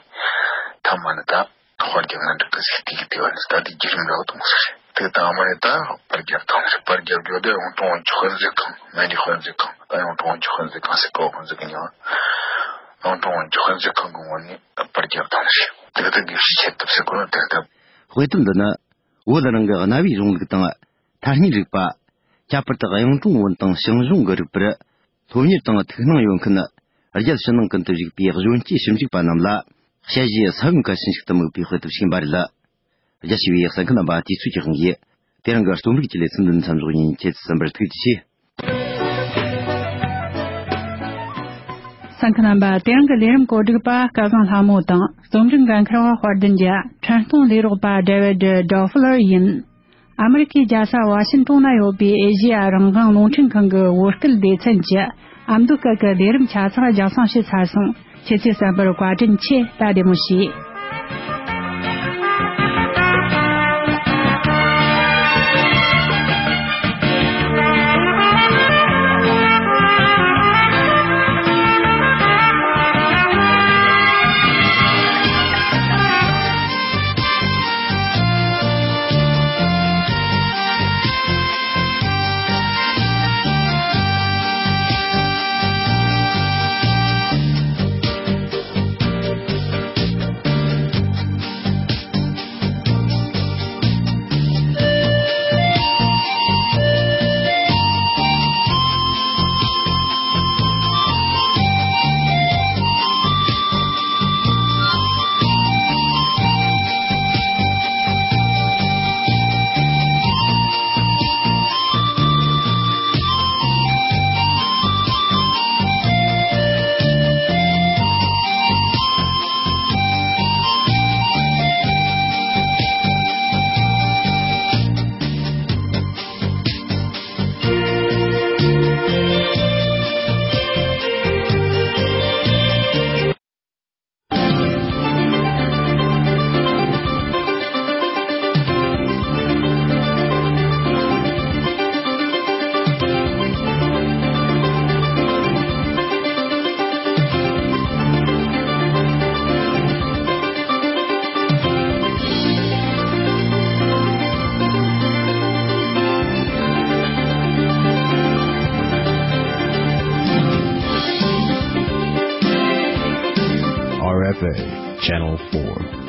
མཐའ་མ་ནི་ད། དཔལ་རྒྱལ་ང་འདྲ་གི་ཟིག་དེ་གི་དེ་བ་ནི་ད་དེ་བརྒྱུད་རིམ་ར་བ་དུ་མོ་ཟེར། དེ་དང་མ་ནི་ད་དཔལ་རྒྱལ་དང་ཟེར། དཔལ་རྒྱལ་བརྒྱུད་དེ་ཡང་ཀྲུང་ཝང་ཆོས་དཔོན་ཟེར་གང་། སྨན་རིའི་དཔོན་ཟེར་གང་། ད་ཡང་ཀྲུང་ཝང་ཆོས་དཔོན་ཟེར་གང་ཟེར་ཀའོ་དཔོན་ཟེར་གི་ཉོ། ཡང་ཀྲུང་ཝང་ཆོས་དཔོན་ཟེར་གང་གི་ངོ་ནས་དཔལ་རྒྱལ་དང་ཟེར། དེ་ད་དགེ་བཤེས་ཆེད་དུ་ཟེར་གོ་ནོ་དེ་ད། དཔེ་དེབ་འདི་ནི་བོད་རང་གི་གནའ་བོའི་གཞུང་ལུགས་དང་། ཐ་སྙད་རིག་པ། ཁྱད་པར་དུ་གཡུང་དྲུང་བོན་དང་ཞང་ཞུང་གི་རིག་པར། སློབ་གཉེར་དང་ཐུགས་སྣང་ཡོད་མཁན། རྒྱལ་ཕྱི་ནང་ཀུན་ཏུ་བཞུགས་པའི་གཞོན་སྐྱེས་ཞིབ་འཇུག་པ་རྣམས་ལ། དཔྱད་གཞིའི་ས་བོན་གལ་ཆེན་ཞིག་ཏུ་དམིགས་པའི་དཔེ་དེབ་ཞིག་ཡིན་པ་རེད། རྒྱ་ཆེ་བའི་གསན་མཁན་རྣམ་པ་དུས་ཚོད་ཀྱི་དབང་གིས། དེ་རིང་གི་རྩོམ་རིག་གི་ལེ་ཚན་འདི་ནས་མཚམས་འཇོག་ཡིན། ཁྱེད་ཚོ་གསན་པར་ཐུགས་རྗེ་ཆེ། གསན་མཁན་རྣམ་པ། དེ་རིང་གི་ལས་རིམ་གོ་སྒྲིག་པ་སྐལ་བཟང་ལྷ་མོ་དང་། རྩོམ་སྒྲིག་འགན་འཁུར་བ་དཔལ་ལྡན་གྱི། འཕྲིན་གཏོང་ལས་རོགས་པ་ཌེ་ཝིཌ་ཌོ་ཕུ་ལར་ཡིན། ཨ་མི་རི་ཁའི་རྒྱལ་ས་ཝ་ཤིན་ཏོན་ན་ཡོད་པའི་ཨེ་ཤེ་ཡ་རང་དབང་རླུང་འཕྲིན་ཁང་གི་བོད་སྐད་སྡེ་ཚན་གྱི་ཨ་མདོ་སྐད་ཀྱི་ལས་རིམ་ཆ་ཚང་རྒྱང་སྲིང་བྱས་ཚར་སོང་། ཁྱེད་ཚོས་གསན་པར་བཀའ་དྲིན་ཆེ། ད་བདེ་མོ་བྱོས། R F A, Channel four.